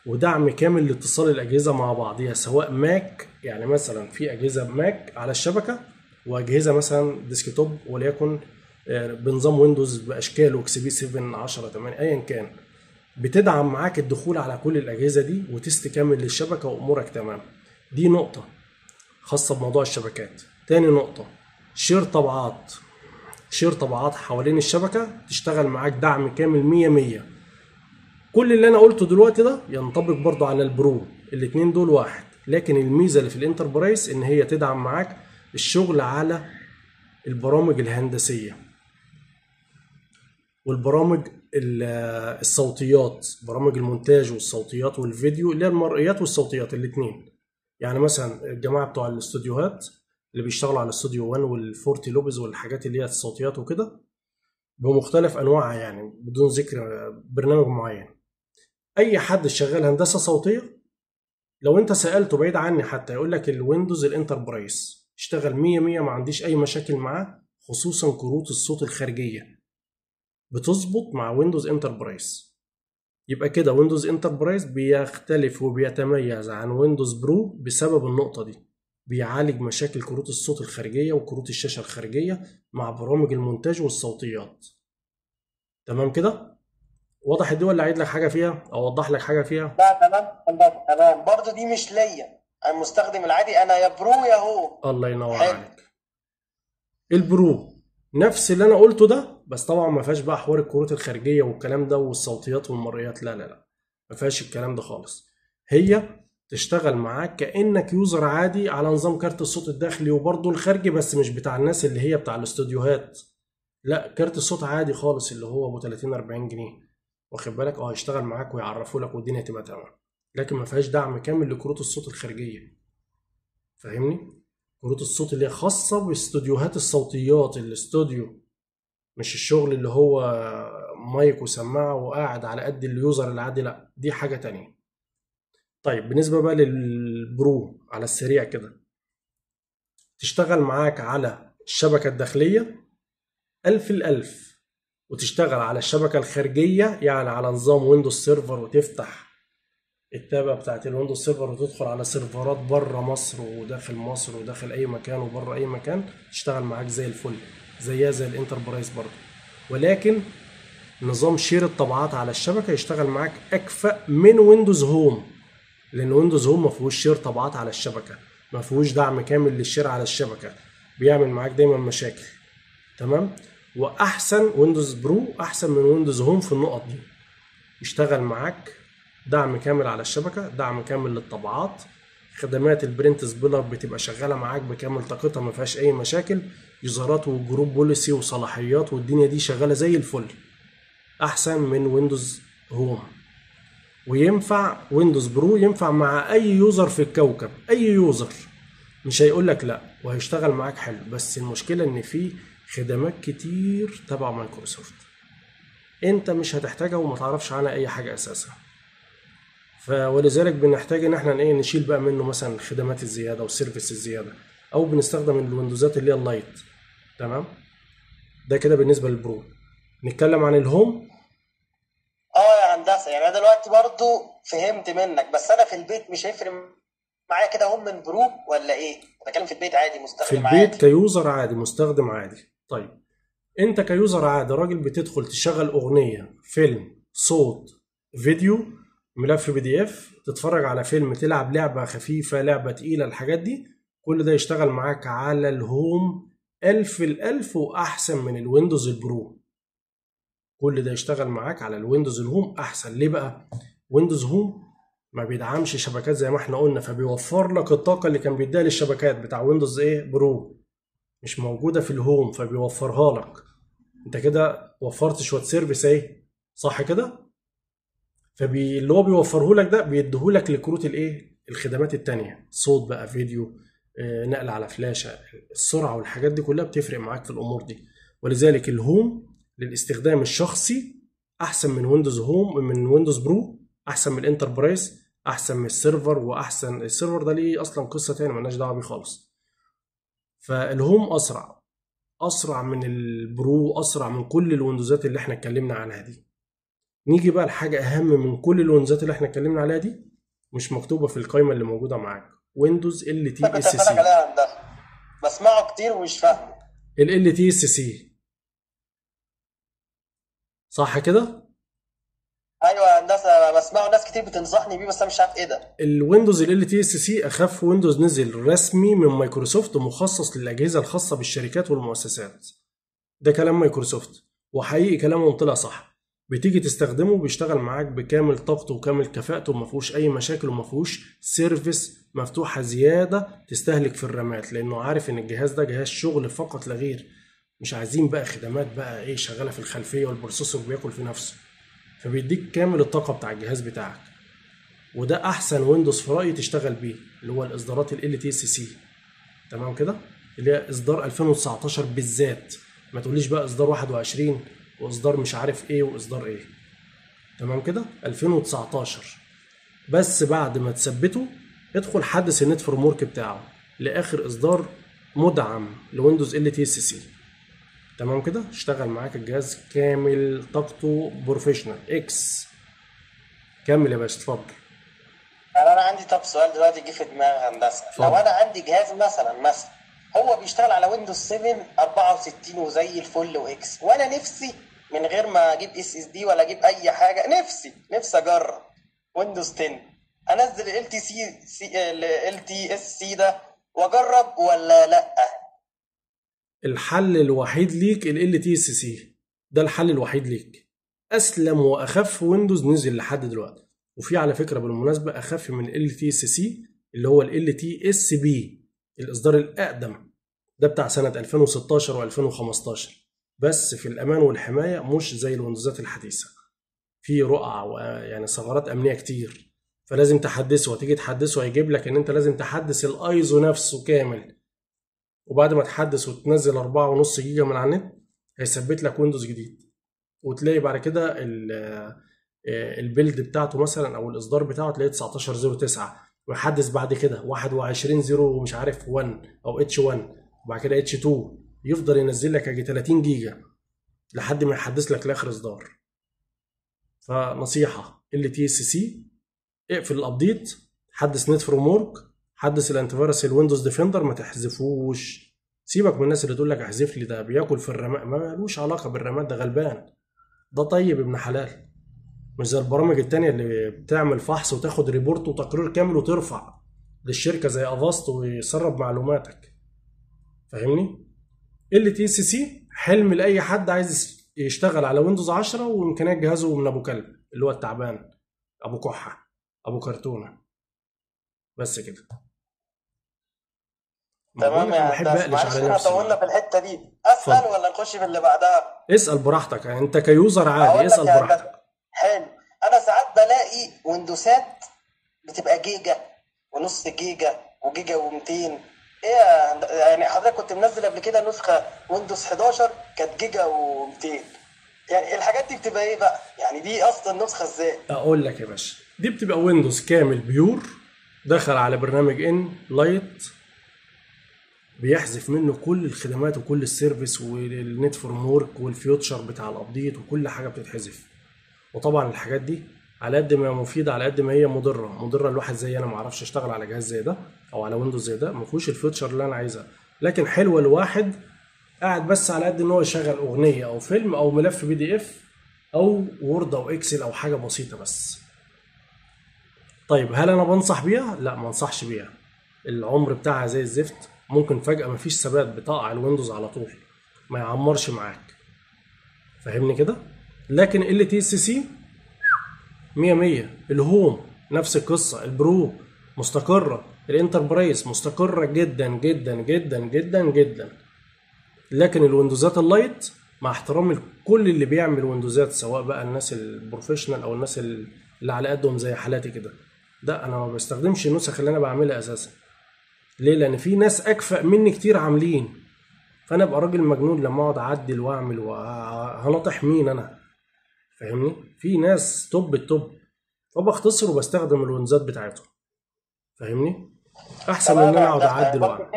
ودعم كامل لاتصال الاجهزة مع بعضيها، سواء Mac، يعني مثلا في اجهزة Mac على الشبكة، واجهزة مثلا desktop وليكن بنظام Windows باشكاله XP 7 10 8 ايا كان، بتدعم معاك الدخول على كل الاجهزة دي و test كامل للشبكه وامورك تمام. دي نقطة خاصة بموضوع الشبكات. تاني نقطة، share طبعات، share طبعات حوالين الشبكة تشتغل معاك دعم كامل 100 100. كل اللي انا قلته دلوقتي ده ينطبق برضو على ال Pro، الاتنين دول واحد، لكن الميزة اللي في ال Enterprise ان هي تدعم معاك الشغل على البرامج الهندسية والبرامج الصوتيات، برامج المونتاج والصوتيات والفيديو اللي هي المرئيات والصوتيات الاتنين. يعني مثلا الجماعة بتوع الاستوديوهات اللي بيشتغلوا على استوديو 1 وال Fruity Loops والحاجات اللي هي الصوتيات وكده بمختلف انواعها، يعني بدون ذكر برنامج معين، اي حد شغال هندسة صوتية لو انت سالته بعيد عني حتى يقول لك ال Windows ال Enterprise اشتغل 100 100، ما عنديش اي مشاكل معاه، خصوصا كروت الصوت الخارجية بتظبط مع Windows Enterprise. يبقى كده Windows Enterprise بيختلف وبيتميز عن Windows Pro بسبب النقطة دي، بيعالج مشاكل كروت الصوت الخارجية وكروت الشاشة الخارجية مع برامج المونتاج والصوتيات. تمام كده؟ وضحت دي ولا اعيد لك حاجة فيها او اوضح لك حاجة فيها؟ لا تمام تمام، برضه دي مش ليا، المستخدم العادي انا يا Pro يا Home. الله ينور حلو. عليك. ال Pro نفس اللي انا قلته ده، بس طبعا ما فيهاش بقى حوار الكروت الخارجية والكلام ده والصوتيات والمرئيات، لا لا لا، ما فيهاش الكلام ده خالص. هي تشتغل معاك كانك user عادي على نظام كارت الصوت الداخلي وبرضه الخارجي، بس مش بتاع الناس اللي هي بتاع الاستوديوهات، لا كارت الصوت عادي خالص اللي هو ابو 30 40 جنيه، واخد بالك؟ هيشتغل معاك ويعرفوا لك والدنيا تبقى تمام، لكن ما فيهاش دعم كامل لكروت الصوت الخارجية، فاهمني؟ كروت الصوت اللي هي خاصة باستوديوهات الصوتيات، الاستوديو، مش الشغل اللي هو مايك وسماعه وقاعد على قد ال user العادي، لا دي حاجة تانية. طيب بالنسبة بقى لل Pro على السريع كده، تشتغل معاك على الشبكة الداخلية 1000 ال1000، وتشتغل على الشبكة الخارجية يعني على نظام Windows Server، وتفتح التابة بتاعت ال Windows Server وتدخل على سيرفرات بره مصر وداخل مصر وداخل اي مكان وبره اي مكان، تشتغل معاك زي الفل، زيها زي ال Enterprise برضه. ولكن نظام share الطابعات على الشبكة يشتغل معاك اكفأ من Windows Home، لان Windows Home ما فيهوش share طابعات على الشبكة، ما فيهوش دعم كامل لل share على الشبكة، بيعمل معاك دايما مشاكل. تمام. واحسن Windows Pro احسن من Windows Home في النقط دي، يشتغل معاك دعم كامل على الشبكة، دعم كامل للطابعات، خدمات ال print spooler بتبقى شغالة معاك بكامل طاقتها ما فيهاش اي مشاكل، يوزرات و group policy وصلاحيات والدنيا دي شغالة زي الفل، احسن من Windows Home. وينفع Windows Pro ينفع مع اي user في الكوكب، اي user مش هيقول لك لا، وهيشتغل معاك حلو. بس المشكلة ان في خدمات كتير تبع مايكروسوفت انت مش هتحتاجها وما تعرفش عنها اي حاجة اساسا، فولذلك بنحتاج ان احنا ايه نشيل بقى منه مثلا الخدمات الزيادة وال service الزيادة، او بنستخدم الويندوزات اللي هي ال Lite. تمام، ده كده بالنسبة لل Pro. نتكلم عن ال Home. اه يا هندسة، يعني انا دلوقتي برضو فهمت منك، بس انا في البيت مش هيفرق معايا كده Home من Pro ولا ايه؟ بتكلم في البيت عادي، مستخدم في البيت عادي. ك user عادي، مستخدم عادي. طيب انت ك user عادي راجل بتدخل تشغل اغنية، فيلم، صوت، فيديو، ملف PDF، تتفرج على فيلم، تلعب لعبه خفيفة، لعبه تقيلة، الحاجات دي كل ده يشتغل معاك على ال Home 1000 ال1000 واحسن من ال Windows ال Pro. كل ده يشتغل معاك على ال Windows ال Home احسن. ليه بقى؟ Windows Home ما بيدعمش شبكات زي ما احنا قلنا، فبيوفر لك الطاقة اللي كان بيديها للشبكات بتاع Windows ايه Pro، مش موجودة في ال Home، فبيوفرها لك. انت كده وفرت شوية service اهي، صح كده؟ اللي هو بيوفره لك ده بيديهولك لكروت الايه الخدمات التانية، صوت بقى، فيديو، نقل على فلاشه، السرعة والحاجات دي كلها بتفرق معاك في الامور دي. ولذلك ال Home للاستخدام الشخصي احسن من Windows Home، من Windows Pro، احسن من ال Enterprise، احسن من ال Server، واحسن ال Server ده ليه اصلا قصة تانية مالناش دعوه بيه خالص. فال Home اسرع، اسرع من ال Pro، اسرع من كل الويندوزات اللي احنا اتكلمنا عنها دي. نيجي بقى لحاجة اهم من كل الويندوزات اللي احنا اتكلمنا عليها دي، مش مكتوبة في القائمة اللي موجودة معاك، Windows LTSC. بسمعه كتير ومش فاهمه. LTSC صح كده؟ ايوه يا هندسة، بسمعه ناس كتير بتنصحني بيه بس انا مش عارف ايه ده. ال Windows LTSC اخف Windows نزل رسمي من مايكروسوفت ومخصص للاجهزة الخاصة بالشركات والمؤسسات. ده كلام مايكروسوفت وحقيقي كلامهم طلع صح. بتيجي تستخدمه بيشتغل معاك بكامل طاقته وكامل كفاءته وما فيهوش اي مشاكل وما فيهوش service مفتوحة زيادة تستهلك في الرامات، لانه عارف ان الجهاز ده جهاز شغل فقط لا غير، مش عايزين بقى خدمات بقى ايه شغالة في الخلفية وال processor بياكل في نفسه، فبيديك كامل الطاقة بتاع الجهاز بتاعك. وده احسن Windows في رايي تشتغل بيه، اللي هو الاصدارات LTSC. تمام كده، اللي هي اصدار 2019 بالذات، ما تقوليش بقى اصدار 21 واصدار مش عارف ايه واصدار ايه. تمام كده، 2019 بس. بعد ما تثبته ادخل حدث ال .NET Framework بتاعه لاخر اصدار مدعم ل Windows LTSC. تمام كده، اشتغل معاك الجهاز كامل طاقته professional X. كمل يا باشا، اتفضل. انا عندي طب سؤال دلوقتي جه في دماغي هندسة. لو انا عندي جهاز مثلا هو بيشتغل على Windows 7 64 وزي الفل و X، وانا نفسي من غير ما اجيب SSD ولا اجيب اي حاجة، نفسي اجرب Windows 10، انزل ال تي سي سي ال تي اس سي ده واجرب ولا لا؟ الحل الوحيد ليك LTSC، ده الحل الوحيد ليك، اسلم واخف Windows نزل لحد دلوقتي. وفي على فكرة بالمناسبة اخف من LTSC اللي هو LTSB، الاصدار الاقدم ده بتاع سنة 2016 و2015، بس في الامان والحماية مش زي الويندوزات الحديثة، في رقع ويعني ثغرات امنية كتير، فلازم تحدثه. وتيجي تحدثه هيجيب لك ان انت لازم تحدث الايزو نفسه كامل، وبعد ما تحدث وتنزل 4.5 جيجا من على النت هيثبت لك ويندوز جديد، وتلاقي بعد كده ال build بتاعته مثلا او الاصدار بتاعه تلاقيه 19.09، ويحدث بعد كده 21.0 ومش عارف 1 او H 1، وبعد كده H 2، يفضل ينزل لك اجي 30 جيجا لحد ما يحدث لك لاخر اصدار. فنصيحه LTSC، اقفل ال update، حدث .NET Framework، حدث ال antivirus ال Windows Defender، ما تحذفوش. سيبك من الناس اللي تقول لك احذف لي، ده بياكل في الرماد، ما لوش علاقة بالرماد، ده غلبان، ده طيب ابن حلال، مش زي البرامج التانية اللي بتعمل فحص وتاخد report وتقرير كامل وترفع للشركة زي Avast ويسرب معلوماتك. فاهمني؟ LTSC حلم لاي حد عايز يشتغل على ويندوز 10 وامكانيات جهازه من ابو كلب اللي هو التعبان، ابو كحه، ابو كرتونة. بس كده. تمام يا بحب هندسة، اقلش معلش على احنا نفسي. طولنا في الحتة دي، اسال اتفضل ولا نخش في اللي بعدها؟ اسال براحتك، يعني انت ك user عادي هقول لك اسال يا هندسة. براحتك. حلو، انا ساعات بلاقي ويندوسات بتبقى جيجا ونص جيجا وجيجا و200. ايه يا يعني حضرتك كنت منزل قبل كده نسخه ويندوز 11 كانت جيجا و200، يعني الحاجات دي بتبقى ايه بقى؟ يعني دي اصلا نسخه ازاي؟ اقول لك يا باشا، دي بتبقى ويندوز كامل pure، دخل على برنامج nLite بيحذف منه كل الخدمات وكل ال service وال .NET Framework وال feature بتاع ال update وكل حاجة بتتحذف. وطبعا الحاجات دي على قد ما مفيدة على قد ما هي مضرة، مضرة لواحد زي انا ما اعرفش اشتغل على جهاز زي ده او على ويندوز زي ده، ما فيهوش ال feature اللي انا عايزها، لكن حلوة لواحد قاعد بس على قد ان هو يشغل اغنية او فيلم او ملف PDF او Word او Excel او حاجة بسيطة بس. طيب هل انا بنصح بيها؟ لا، ما انصحش بيها. العمر بتاعها زي الزفت، ممكن فجأة مفيش ثبات، بتقع الويندوز على طول، ما يعمرش معاك. فاهمني كده؟ لكن LTSC 100 100، ال Home نفس القصة، ال Pro مستقرة، ال Enterprise مستقرة جدا جدا جدا جدا جدا. لكن الويندوزات ال Lite، مع احترامي لكل اللي بيعمل ويندوزات، سواء بقى الناس ال professional او الناس اللي على قدهم زي حالاتي كده، ده انا ما بستخدمش النسخ اللي انا بعملها اساسا. ليه؟ لان في ناس اكفأ مني كتير عاملين، فانا ابقى راجل مجنون لما اقعد اعدل واعمل وهنطح مين انا؟ فاهمني؟ في ناس top ال top، فبختصر وبستخدم الويندوزات بتاعتهم. فاهمني؟ احسن من ان تمام انا يا اقعد هندسة. يعني اعدل برضه واعمل.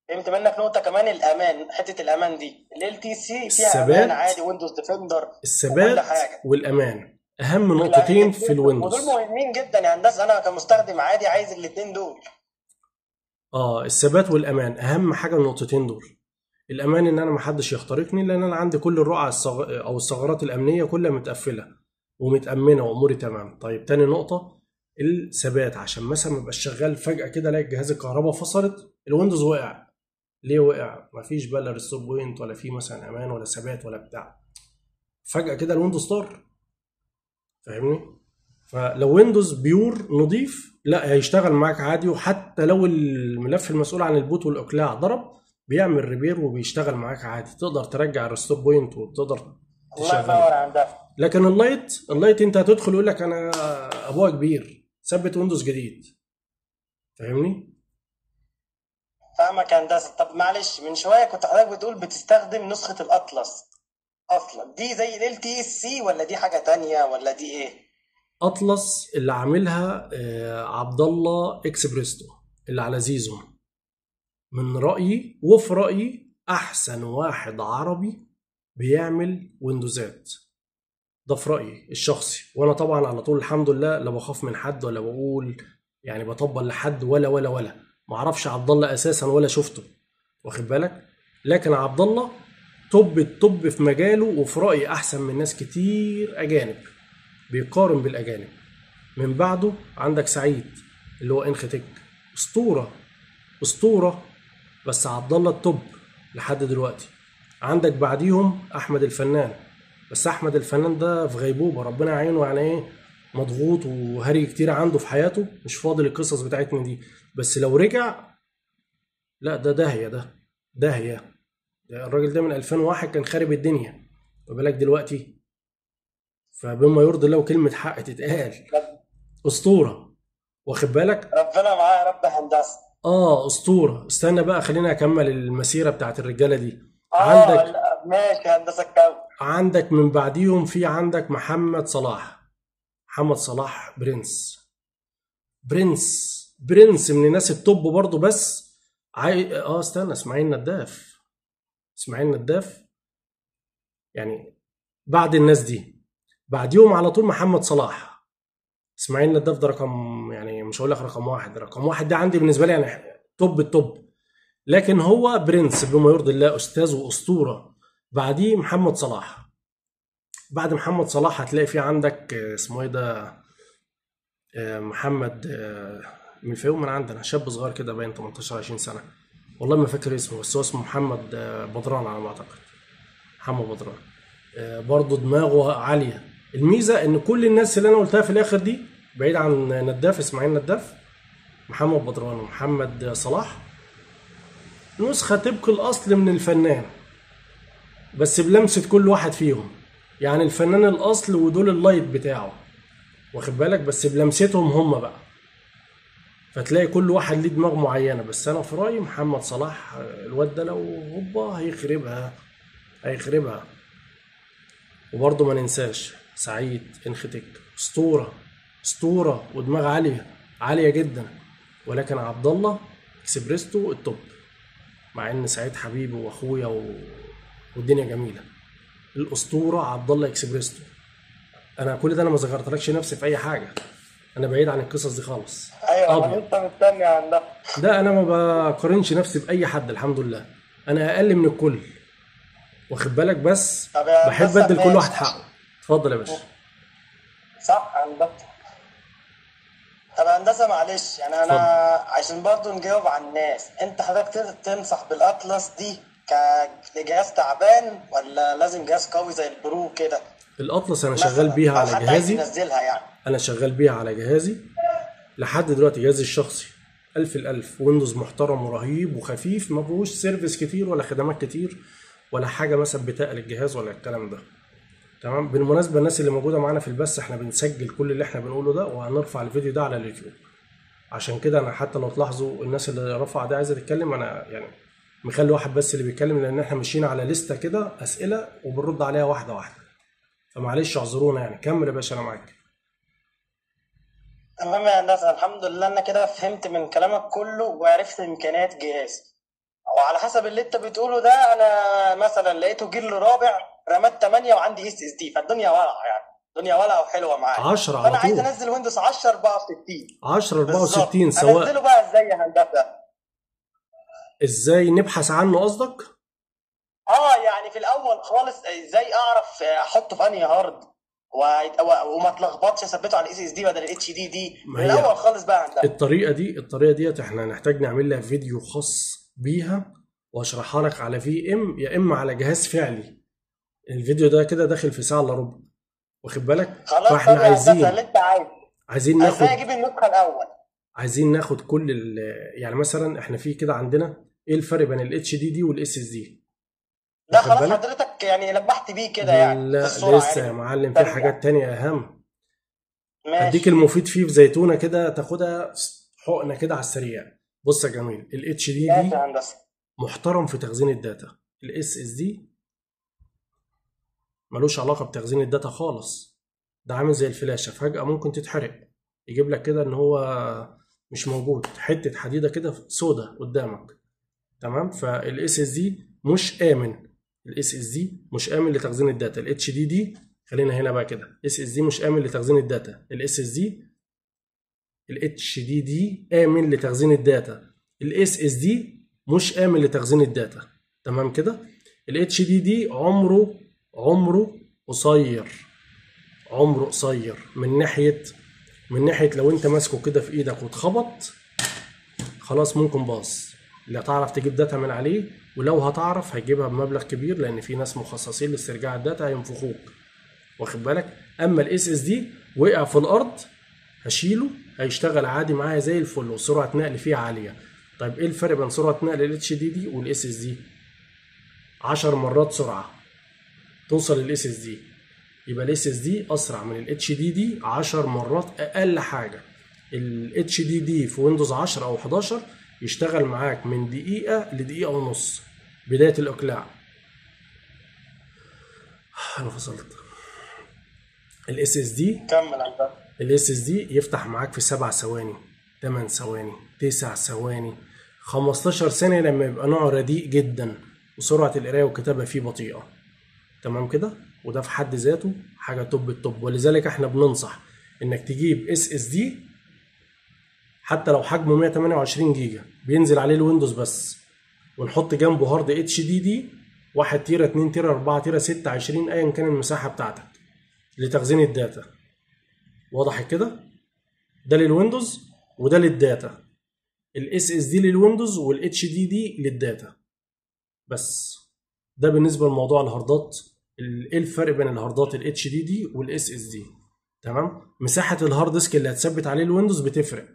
فهمت منك نقطة كمان، الامان، حتة الامان دي LTC فيها امان الثبات، عادي، Windows Defender وكل الثبات حاجة، والامان اهم نقطتين في الاثنين ودول الويندوز. مهمين جدا يا هندسة، انا كمستخدم عادي عايز الاثنين دول. الثبات والامان اهم حاجة، النقطتين دول. الامان ان انا محدش يخترقني، لان انا عندي كل الرقع او الثغرات الامنية كلها متقفله ومتامنه واموري تمام. طيب تاني نقطة الثبات، عشان مثلا ما ابقاش شغال فجاة كده الاقي جهاز الكهرباء فصلت، الويندوز وقع. ليه وقع؟ مفيش بقى لا restore point ولا في مثلا امان ولا ثبات ولا بتاع، فجاة كده الويندوز طار. فاهمني؟ فلو ويندوز pure نظيف لا هيشتغل معاك عادي، وحتى لو الملف المسؤول عن ال boot والاقلاع ضرب بيعمل repair وبيشتغل معاك عادي، تقدر ترجع ال restore point وتقدر الله تشغله. ينور يا هندسة. لكن ال Lite، ال Lite انت هتدخل يقول لك انا ابوها كبير، ثبت ويندوز جديد. فاهمني؟ فاهمك يا هندسة. طب معلش، من شوية كنت حضرتك بتقول بتستخدم نسخه الاطلس، اصلا دي زي LTSC ولا دي حاجة تانية ولا دي ايه؟ اطلس اللي عاملها عبد الله اكسبريستو اللي على زيزو، من رايي وفي رايي احسن واحد عربي بيعمل ويندوزات، ده في رايي الشخصي. وانا طبعا على طول الحمد لله لا بخاف من حد ولا بقول يعني بطبل لحد ولا ولا ولا، ما اعرفش عبد الله اساسا ولا شفته، واخد بالك؟ لكن عبد الله top ال top في مجاله، وفي رايي احسن من ناس كتير اجانب، بيقارن بالاجانب. من بعده عندك سعيد اللي هو انختك، اسطورة اسطورة، بس عبد الله ال top لحد دلوقتي. عندك بعديهم احمد الفنان، بس احمد الفنان ده في غيبوبة، ربنا يعينه، يعني ايه، مضغوط وهري كتير عنده في حياته، مش فاضي للقصص بتاعتنا دي. بس لو رجع لا ده داهية، ده داهية، ده الراجل ده من 2001 كان خارب الدنيا، ما بالك دلوقتي. فبما يرضي الله كلمة حق تتقال، اسطورة، واخد بالك؟ ربنا معاه يا رب هندسة. اه اسطورة. استنى بقى خلينا اكمل المسيرة بتاعت الرجالة دي. عندك لا، ماشي هندسة كمل. عندك من بعديهم في عندك محمد صلاح. محمد صلاح برنس برنس برنس من الناس ال top برضه. بس استنى، اسماعيل نداف. اسماعيل نداف يعني بعد الناس دي، بعديهم على طول محمد صلاح. اسماعيل نداف ده رقم، يعني مش هقول لك رقم واحد، رقم واحد ده عندي بالنسبة لي يعني top ال top، لكن هو برنس بما يرضي الله، استاذ واسطوره. بعديه محمد صلاح. بعد محمد صلاح هتلاقي في عندك اسمه ايه ده، محمد من الفيوم، من عندنا، شاب صغير كده باين 18 20 سنة، والله ما فاكر اسمه، بس هو اسمه محمد بدران على ما اعتقد، محمد بدران. برضه دماغه عالية. الميزة ان كل الناس اللي انا قلتها في الاخر دي، بعيد عن نداف، اسماعيل نداف، محمد بدران ومحمد صلاح، نسخه طبق الاصل من الفنان، بس بلمسه كل واحد فيهم. يعني الفنان الاصل ودول ال light بتاعه، واخد بالك، بس بلمستهم هم بقى. فتلاقي كل واحد ليه دماغ معينة. بس انا في رايي محمد صلاح، الواد ده لو هوبا هيخربها، هيخربها. وبرضه ما ننساش سعيد انختك، اسطورة اسطورة ودماغ عالية عالية جدا. ولكن عبد الله اكسبريستو ال top، مع ان سعيد حبيبي واخويا والدنيا جميلة. الاسطورة عبد الله اكسبريستو. انا كل ده انا ما ذكرتلكش نفسي في اي حاجة، انا بعيد عن القصص دي خالص. ايوه انا لسه مستني عندها. ده انا ما بقارنش نفسي باي حد، الحمد لله انا اقل من الكل، واخد بالك، بس بحب ادي لكل واحد حقه. اتفضل يا باشا. صح عندك. طب هندسة معلش يعني انا عشان برضو نجاوب على الناس، انت حضرتك تنصح بالاطلس دي كجهاز تعبان ولا لازم جهاز قوي زي ال Pro كده؟ الاطلس انا شغال بيها على جهازي، يعني انا شغال بيها على جهازي لحد دلوقتي، جهازي الشخصي 1000 الألف، Windows محترم ورهيب وخفيف، ما فيهوش service كتير ولا خدمات كتير ولا حاجة مثلا بتقل الجهاز ولا الكلام ده. تمام. بالمناسبة الناس اللي موجودة معانا في البث، احنا بنسجل كل اللي احنا بنقوله ده وهنرفع الفيديو ده على اليوتيوب. عشان كده انا حتى لو تلاحظوا الناس اللي رفع ده عايزه تتكلم، انا يعني مخلي واحد بس اللي بيتكلم، لان احنا ماشيين على لستة كده اسئلة وبنرد عليها واحدة واحدة، فمعلش اعذرونا يعني. كمل يا باشا انا معاك. تمام يا هندسة، الحمد لله انا كده فهمت من كلامك كله وعرفت امكانيات جهازي، وعلى حسب اللي انت بتقوله ده انا مثلا لقيته جيل رابع رامات 8 وعندي SSD، فالدنيا ولعه يعني، الدنيا ولعه وحلوه معايا. 10 على طول. انا عايز انزل Windows 10 64. 10 64 سواء انزله بقى ازاي يا هندسة؟ ازاي نبحث عنه قصدك؟ يعني في الاول خالص ازاي اعرف احطه في انهي hard وما اتلخبطش، اثبته على ال SSD بدل ال HDD من الاول خالص بقى عندها. الطريقة ديت احنا هنحتاج نعمل لها فيديو خاص بيها واشرحها لك على VM يا اما على جهاز فعلي. الفيديو ده كده داخل في ساعة الا ربع، واخد بالك؟ خلاص. فاحنا عايزين اللي انت عايزه، عايزين ناخد ازاي اجيب النسخة الاول، عايزين ناخد كل يعني مثلا احنا في كده عندنا ايه الفرق بين ال HDD وال SSD؟ ده خلاص حضرتك يعني لمحت بيه كده يعني. لا لسه يا معلم، في حاجات تانية اهم. اديك المفيد فيه في زيتونه كده تاخدها حقنه كده على السريع. بص يا جميل، ال HDD محترم في تخزين ال data، ال SSD ملوش علاقة بتخزين ال data خالص، ده عامل زي الفلاشه، فجاة ممكن تتحرق، يجيب لك كده ان هو مش موجود، حتة حديده كده سودة قدامك. تمام. فال SSD مش امن، ال SSD مش امن لتخزين ال data. ال HDD خلينا هنا بقى كده، SSD مش امن لتخزين ال data، ال SSD ال HDD امن لتخزين ال data، ال SSD مش امن لتخزين ال data. تمام كده. ال HDD عمره قصير، عمره قصير من ناحية لو انت ماسكه كده في ايدك واتخبط خلاص ممكن باظ، لا تعرف تجيب data من عليه، ولو هتعرف هتجيبها بمبلغ كبير لان في ناس مخصصين لاسترجاع ال data هينفخوك، واخد بالك؟ اما ال SSD وقع في الارض هشيله هيشتغل عادي معايا زي الفل، وسرعة نقل فيه عالية. طيب ايه الفرق بين سرعة نقل ال HDD وال SSD؟ 10 مرات سرعة توصل لل SSD. يبقى ال SSD اسرع من ال HDD 10 مرات اقل حاجة. ال HDD في Windows 10 او 11 يشتغل معاك من دقيقة لدقيقه ونص بداية الاقلاع. انا فصلت. ال SSD كمل. ال SSD يفتح معاك في 7 ثواني، 8 ثواني، 9 ثواني، 15 ثانية لما يبقى نوعه رديء جدا وسرعة القراية والكتابة فيه بطيئه. تمام كده؟ وده في حد ذاته حاجة top ال top. ولذلك احنا بننصح انك تجيب SSD حتى لو حجمه 128 جيجا بينزل عليه ال Windows بس، ونحط جنبه hard HDD 1 تيرا 2 تيرا 4 تيرا 6 20 ايا كان المساحة بتاعتك لتخزين ال data. واضح كده؟ ده لل Windows وده لل data. ال SSD لل Windows وال HDD لل data بس. ده بالنسبة لموضوع الهاردات. ايه الفرق بين الهاردات ال HDD وال SSD؟ تمام. مساحة ال hard disk اللي هتثبت عليه ال Windows بتفرق.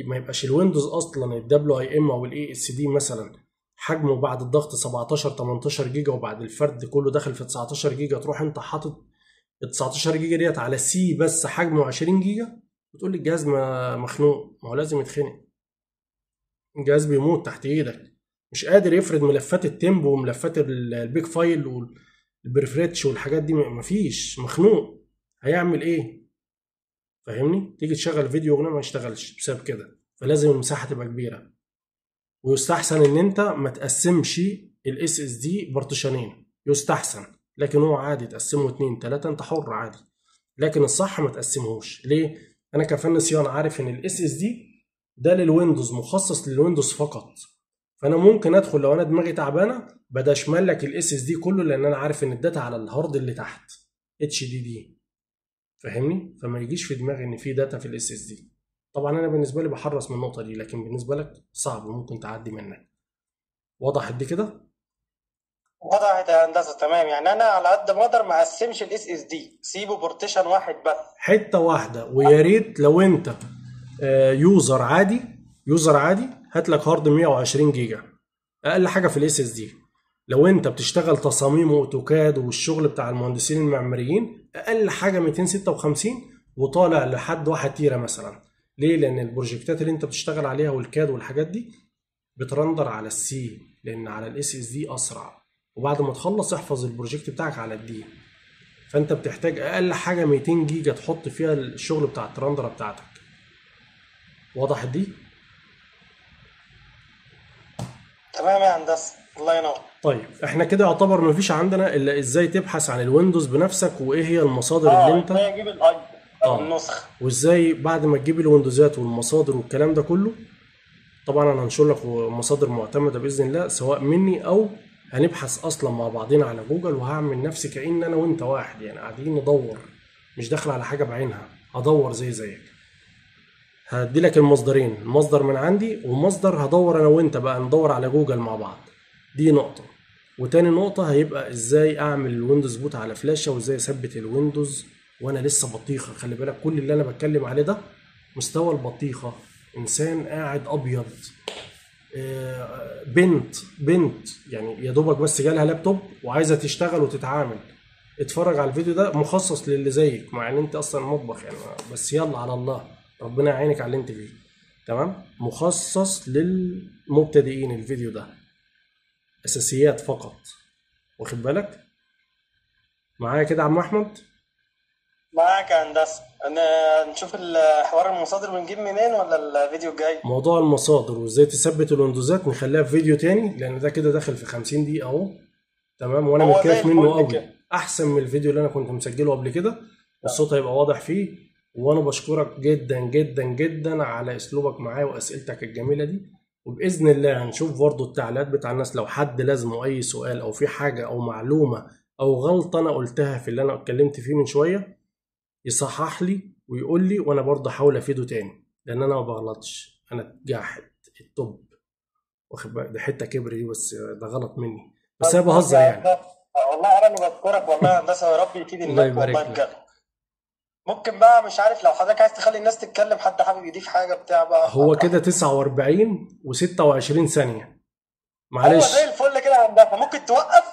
ما يبقاش ال Windows اصلا ال WIM او ال ASD مثلا حجمه بعد الضغط 17 18 جيجا، وبعد الفرد كله داخل في 19 جيجا، تروح انت حاطط ال 19 جيجا ديت على C بس حجمه 20 جيجا، وتقول لي الجهاز مخنوق. ما هو لازم يتخنق، الجهاز بيموت تحت ايدك، مش قادر يفرد ملفات ال temp وملفات ال big file وال prefetch والحاجات دي، مفيش، مخنوق. هيعمل ايه؟ فاهمني؟ تيجي تشغل فيديو اغنية ما يشتغلش بسبب كده. فلازم المساحة تبقى كبيرة، ويستحسن ان انت ما تقسمش ال SSD بارتيشنين، يستحسن، لكن هو عادي تقسمه 2 3، انت حر عادي، لكن الصح ما تقسمهوش. ليه؟ انا كفني صيانة عارف ان ال SSD ده لل Windows، مخصص لل Windows فقط، فانا ممكن ادخل لو انا دماغي تعبانة بدشمل لك ال SSD كله، لان انا عارف ان ال data على ال hard اللي تحت HDD، فاهمني؟ فما يجيش في دماغي ان في data في ال SSD. طبعا انا بالنسبة لي بحرص من النقطة دي، لكن بالنسبة لك صعب وممكن تعدي منك. وضحت دي كده؟ وضحت يا هندسة، تمام. يعني انا على قد ما اقدر ما اقسمش ال SSD، سيبه partition واحد بس، حتة واحدة. ويا ريت لو انت user عادي، user عادي هات لك hard 120 جيجا اقل حاجة في ال SSD. لو انت بتشتغل تصاميم و AutoCAD والشغل بتاع المهندسين المعماريين اقل حاجة 256 وطالع لحد 1 تيرا مثلا. ليه؟ لان البروجكتات اللي انت بتشتغل عليها وال CAD والحاجات دي بترندر على ال C، لان على ال SSD اسرع، وبعد ما تخلص احفظ ال project بتاعك على ال D. فانت بتحتاج اقل حاجة 200 جيجا تحط فيها الشغل بتاع الترندره بتاعتك. وضحت دي؟ تمام يا هندسة، الله ينور. طيب احنا كده يعتبر مفيش عندنا الا ازاي تبحث عن ال Windows بنفسك، وايه هي المصادر اللي انت ازاي اجيب النسخ، وازاي بعد ما تجيب الويندوزات والمصادر والكلام ده كله. طبعا انا هنشر لك مصادر معتمدة باذن الله، سواء مني او هنبحث اصلا مع بعضنا على جوجل، وهعمل نفسي كأن انا وانت واحد، يعني قاعدين ندور، مش داخل على حاجة بعينها، هدور زي زيك. هدي لك المصدرين، مصدر من عندي ومصدر هدور انا وانت بقى، ندور على جوجل مع بعض. دي نقطة. وتاني نقطة هيبقى ازاي اعمل ال Windows boot على فلاشه، وازاي اثبت ال Windows وانا لسه بطيخه. خلي بالك كل اللي انا بتكلم عليه ده مستوى البطيخه، انسان قاعد ابيض، بنت يعني يا دوبك بس جالها لابتوب وعايزه تشتغل وتتعامل. اتفرج على الفيديو ده مخصص للي زيك، مع ان انت اصلا مطبخ يعني، بس يلا على الله، ربنا يعينك على اللي انت فيه. تمام؟ مخصص للمبتدئين الفيديو ده، اساسيات فقط، واخد بالك معايا كده يا عم احمد؟ معاك يا هندسة. انا نشوف الحوار المصادر بنجيب منين ولا الفيديو الجاي؟ موضوع المصادر وازاي تثبت الويندوزات نخليها في فيديو تاني، لان ده كده داخل في 50 دقيقة اهو. تمام؟ وانا متكيف منه قوي، احسن من الفيديو اللي انا كنت مسجله قبل كده، والصوت هيبقى واضح فيه. وانا بشكرك جدا جدا جدا على اسلوبك معايا واسئلتك الجميلة دي، وباذن الله هنشوف برضو التعليقات بتاع الناس، لو حد لازمه اي سؤال او في حاجة او معلومة او غلطه انا قلتها في اللي انا اتكلمت فيه من شوية يصحح لي ويقول لي، وانا برضه احاول افيده تاني، لان انا ما بغلطش، انا جاحد ال top، واخد بالك؟ ده حتة كبر دي، بس ده غلط مني، بس انا بهزر يعني. والله انا اللي بشكرك والله يا هندسة، يا رب يفيد الناس والله بجد. ممكن بقى مش عارف لو حضرتك عايز تخلي الناس تتكلم، حد حابب يضيف حاجة بتاع بقى. هو كده 49 و26 ثانية، معلش هو زي الفل كده يا هندسة، ممكن توقف،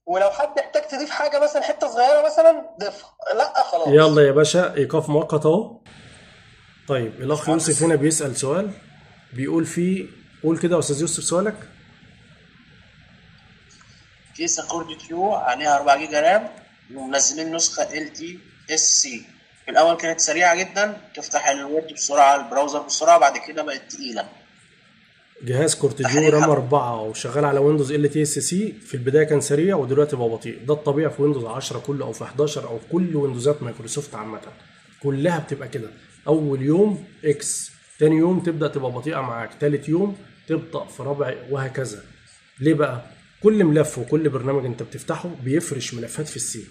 ولو حد احتاج تضيف حاجة مثلا حتة صغيرة مثلا ضيفها، لا خلاص يلا يا باشا ايقاف مؤقت اهو. طيب الاخ يوسف هنا بيسال سؤال، بيقول فيه قول كده يا استاذ يوسف سؤالك. كيسه Core 2 عليها 4 جيجا RAM ومنزلين نسخه LTSC. في الاول كانت سريعة جدا، تفتح ال Word بسرعة، ال browser بسرعة، بعد كده بقت تقيلة. جهاز Core 2 تحليل RAM حق. 4 وشغال على Windows LTSC، في البداية كان سريع ودلوقتي بقى بطيء. ده الطبيعي في Windows 10 كله، او في 11، او في كل ويندوزات مايكروسوفت عامة كلها بتبقى كده. اول يوم X، تاني يوم تبدا تبقى بطيئه معاك، تالت يوم تبطأ، في رابع، وهكذا. ليه بقى؟ كل ملف وكل برنامج انت بتفتحه بيفرش ملفات في ال C.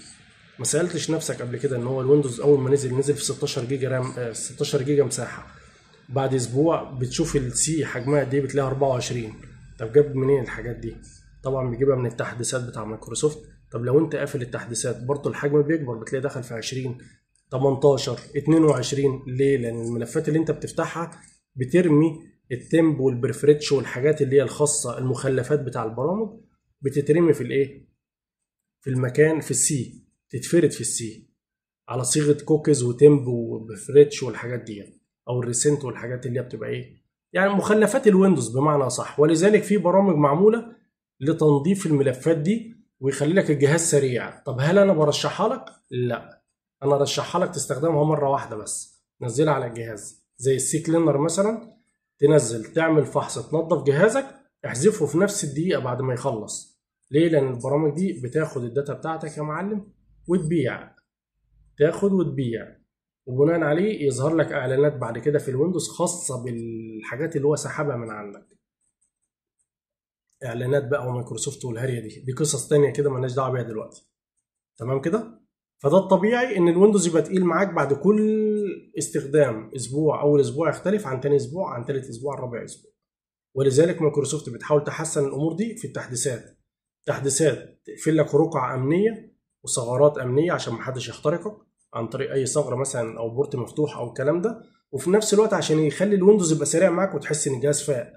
ما سالتش نفسك قبل كده ان هو ال Windows اول ما نزل نزل في 16 جيجا RAM، 16 جيجا مساحة، بعد اسبوع بتشوف ال C حجمها قد ايه، بتلاقيها 24. طب جاب منين الحاجات دي؟ طبعا بيجيبها من التحديثات بتاع مايكروسوفت. طب لو انت قافل التحديثات برضه الحجم بيكبر، بتلاقي دخل في 20، 18، 22. ليه؟ لان الملفات اللي انت بتفتحها بترمي ال temp وال prefetch والحاجات اللي هي الخاصة، المخلفات بتاع البرامج بتترمي في الايه؟ في المكان، في ال C، تتفرد في ال C على صيغة cookies و temp و prefetch والحاجات دي، او ال recent والحاجات اللي هي بتبقى ايه، يعني مخلفات ال Windows بمعنى صح. ولذلك في برامج معمولة لتنظيف الملفات دي ويخلي لك الجهاز سريع. طب هل انا برشحها لك؟ لا، انا ارشحها لك تستخدمها مرة واحدة بس، نزلها على الجهاز زي ال CCleaner مثلا، تنزل تعمل فحص تنظف جهازك، احذفه في نفس الدقيقة بعد ما يخلص. ليه؟ لان البرامج دي بتاخد ال data بتاعتك يا معلم وتبيع، تاخد وتبيع، وبناء عليه يظهر لك اعلانات بعد كده في ال Windows خاصة بالحاجات اللي هو سحبها من عندك، اعلانات بقى ومايكروسوفت والهريه دي قصص تانية كده مالناش دعوه بيها دلوقتي. تمام كده؟ فده الطبيعي ان ال Windows يبقى تقيل معاك بعد كل استخدام اسبوع، اول اسبوع يختلف عن تاني اسبوع، عن تالت اسبوع، عن رابع اسبوع. ولذلك مايكروسوفت بتحاول تحسن الامور دي في التحديثات. تحديثات تقفل لك رقع امنية وثغرات امنية عشان محدش يخترقك عن طريق اي ثغره مثلا او port مفتوح او الكلام ده، وفي نفس الوقت عشان يخلي ال Windows يبقى سريع معاك وتحس ان الجهاز فاق.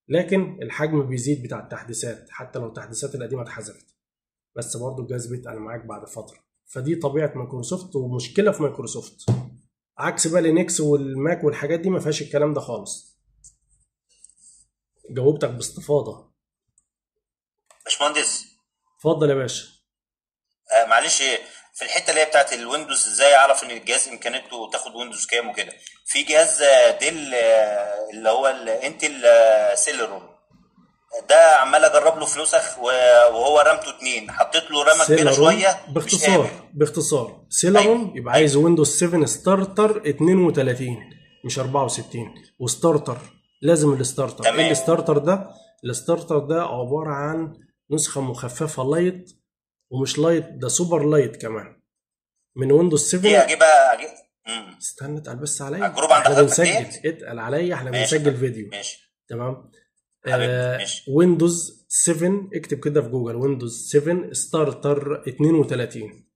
لكن الحجم بيزيد بتاع التحديثات حتى لو التحديثات القديمة اتحذفت، بس برضه الجهاز بيتقل معاك بعد فترة. فدي طبيعة مايكروسوفت ومشكلة في مايكروسوفت، عكس بقى Linux وال Mac والحاجات دي ما فيهاش الكلام ده خالص. جاوبتك باستفاضة باشمهندس. اتفضل يا باشا. معلش، في الحتة اللي هي بتاعت ال Windows، ازاي اعرف ان الجهاز امكانياته تاخد Windows كام وكده؟ في جهاز Dell اللي هو ال Intel Celeron ده، عمال اجرب له في نسخ وهو رامته 2، حطيت له رامة كبيرة Celeron شوية مش باختصار قابل. باختصار Celeron ايوه يبقى عايز Windows 7 Starter 32 مش 64، و Starter لازم ال Starter. ايه تمام. ال Starter ده؟ ال Starter ده عبارة عن نسخه مخففة light، ومش light ده super light كمان، من Windows دي 7. اجيبها استنى اتقل بس على عليا، ال group عند احنا حضرتك بنسجل، ديت. اتقل عليا، احنا ماشي بنسجل فيديو. ماشي تمام. حبيبي. ماشي. Windows 7، اكتب كده في جوجل Windows 7 Starter 32.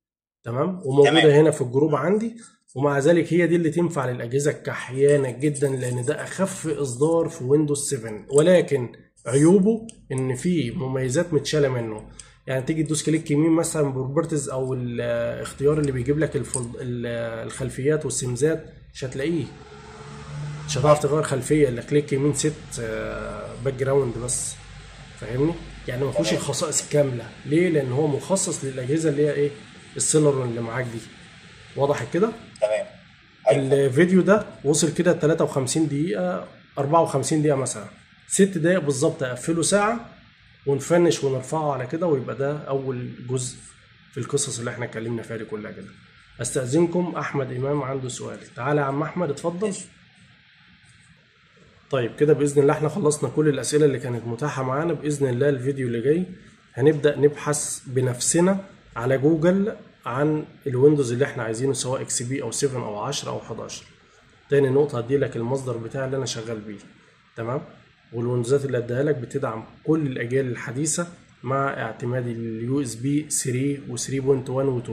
تمام، وموجودة تمام. هنا في ال group عندي. ومع ذلك هي دي اللي تنفع للاجهزة الكحيانه جدا، لان ده اخف اصدار في Windows 7، ولكن عيوبه ان في مميزات متشاله منه. يعني تيجي تدوس click يمين مثلا properties او الاختيار اللي بيجيب لك الخلفيات والسمزات، مش هتلاقيه، مش هتعرف تغير خلفية الا click يمين set background بس، فاهمني؟ يعني ما فيهوش تمام. الخصائص الكاملة. ليه؟ لان هو مخصص للاجهزة اللي هي ايه، ال Celeron اللي معاك دي. وضحت كده؟ تمام. ايوه. الفيديو ده وصل كده 53 دقيقة، 54 دقيقة مثلا، 6 دقايق بالظبط، اقفله ساعة ونفنش ونرفعه على كده، ويبقى ده اول جزء في القصص اللي احنا اتكلمنا فيها دي كلها كده. استأذنكم، احمد امام عنده سؤال. تعالى يا عم احمد اتفضل. ماشي. طيب كده باذن الله احنا خلصنا كل الاسئلة اللي كانت متاحة معانا. باذن الله الفيديو اللي جاي هنبدا نبحث بنفسنا على جوجل عن ال Windows اللي احنا عايزينه، سواء XP او 7 او 10 او 11. تاني نقطة هدي لك المصدر بتاع اللي انا شغال بيه، تمام؟ والويندوزات اللي اديها لك بتدعم كل الاجيال الحديثة مع اعتماد ال USB 3 و 3.1 و 2،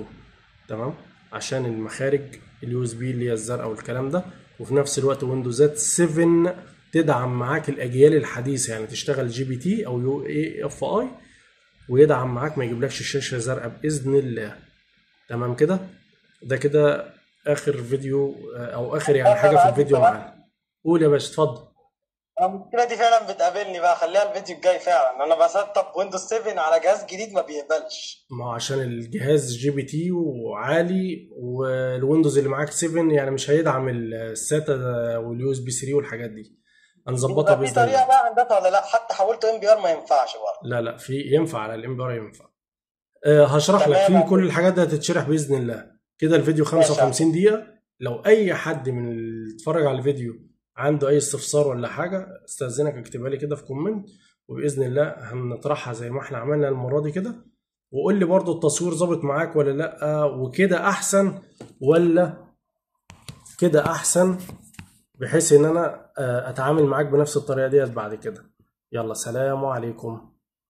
تمام؟ عشان المخارج ال USB اللي هي الزرقاء والكلام ده. وفي نفس الوقت ويندوزات 7 تدعم معاك الاجيال الحديثة، يعني تشتغل GPT او UEFI ويدعم معاك، ما يجيبلكش شاشة زرقاء باذن الله. تمام كده؟ ده كده اخر فيديو او اخر يعني حاجة في الفيديو معانا. قول يا باشا اتفضل. المشكلة دي فعلا بتقابلني بقى، خليها الفيديو الجاي. فعلا انا بسطب ويندوز 7 على جهاز جديد ما بيقبلش. ما هو عشان الجهاز GPT وعالي، والويندوز اللي معاك 7 يعني مش هيدعم ال SATA وال USB 3 والحاجات دي. هنظبطها يبقى في باذن طريقه الله. بقى عندها ولا لا؟ حتى حولته MBR ما ينفعش برضه. لا لا، في ينفع على ال MBR ينفع. هشرح لك تمام في كل الحاجات دي هتتشرح باذن الله. كده الفيديو ماشي يا 55 دقيقة. لو اي حد من اللي اتفرج على الفيديو عنده اي استفسار ولا حاجة، استاذنك اكتبها لي كده في comment، وباذن الله هنطرحها زي ما احنا عملنا المرة دي كده. وقول لي برضو التصوير ظابط معاك ولا لا، وكده احسن ولا كده احسن، بحيث ان انا اتعامل معاك بنفس الطريقة ديت بعد كده. يلا سلام عليكم.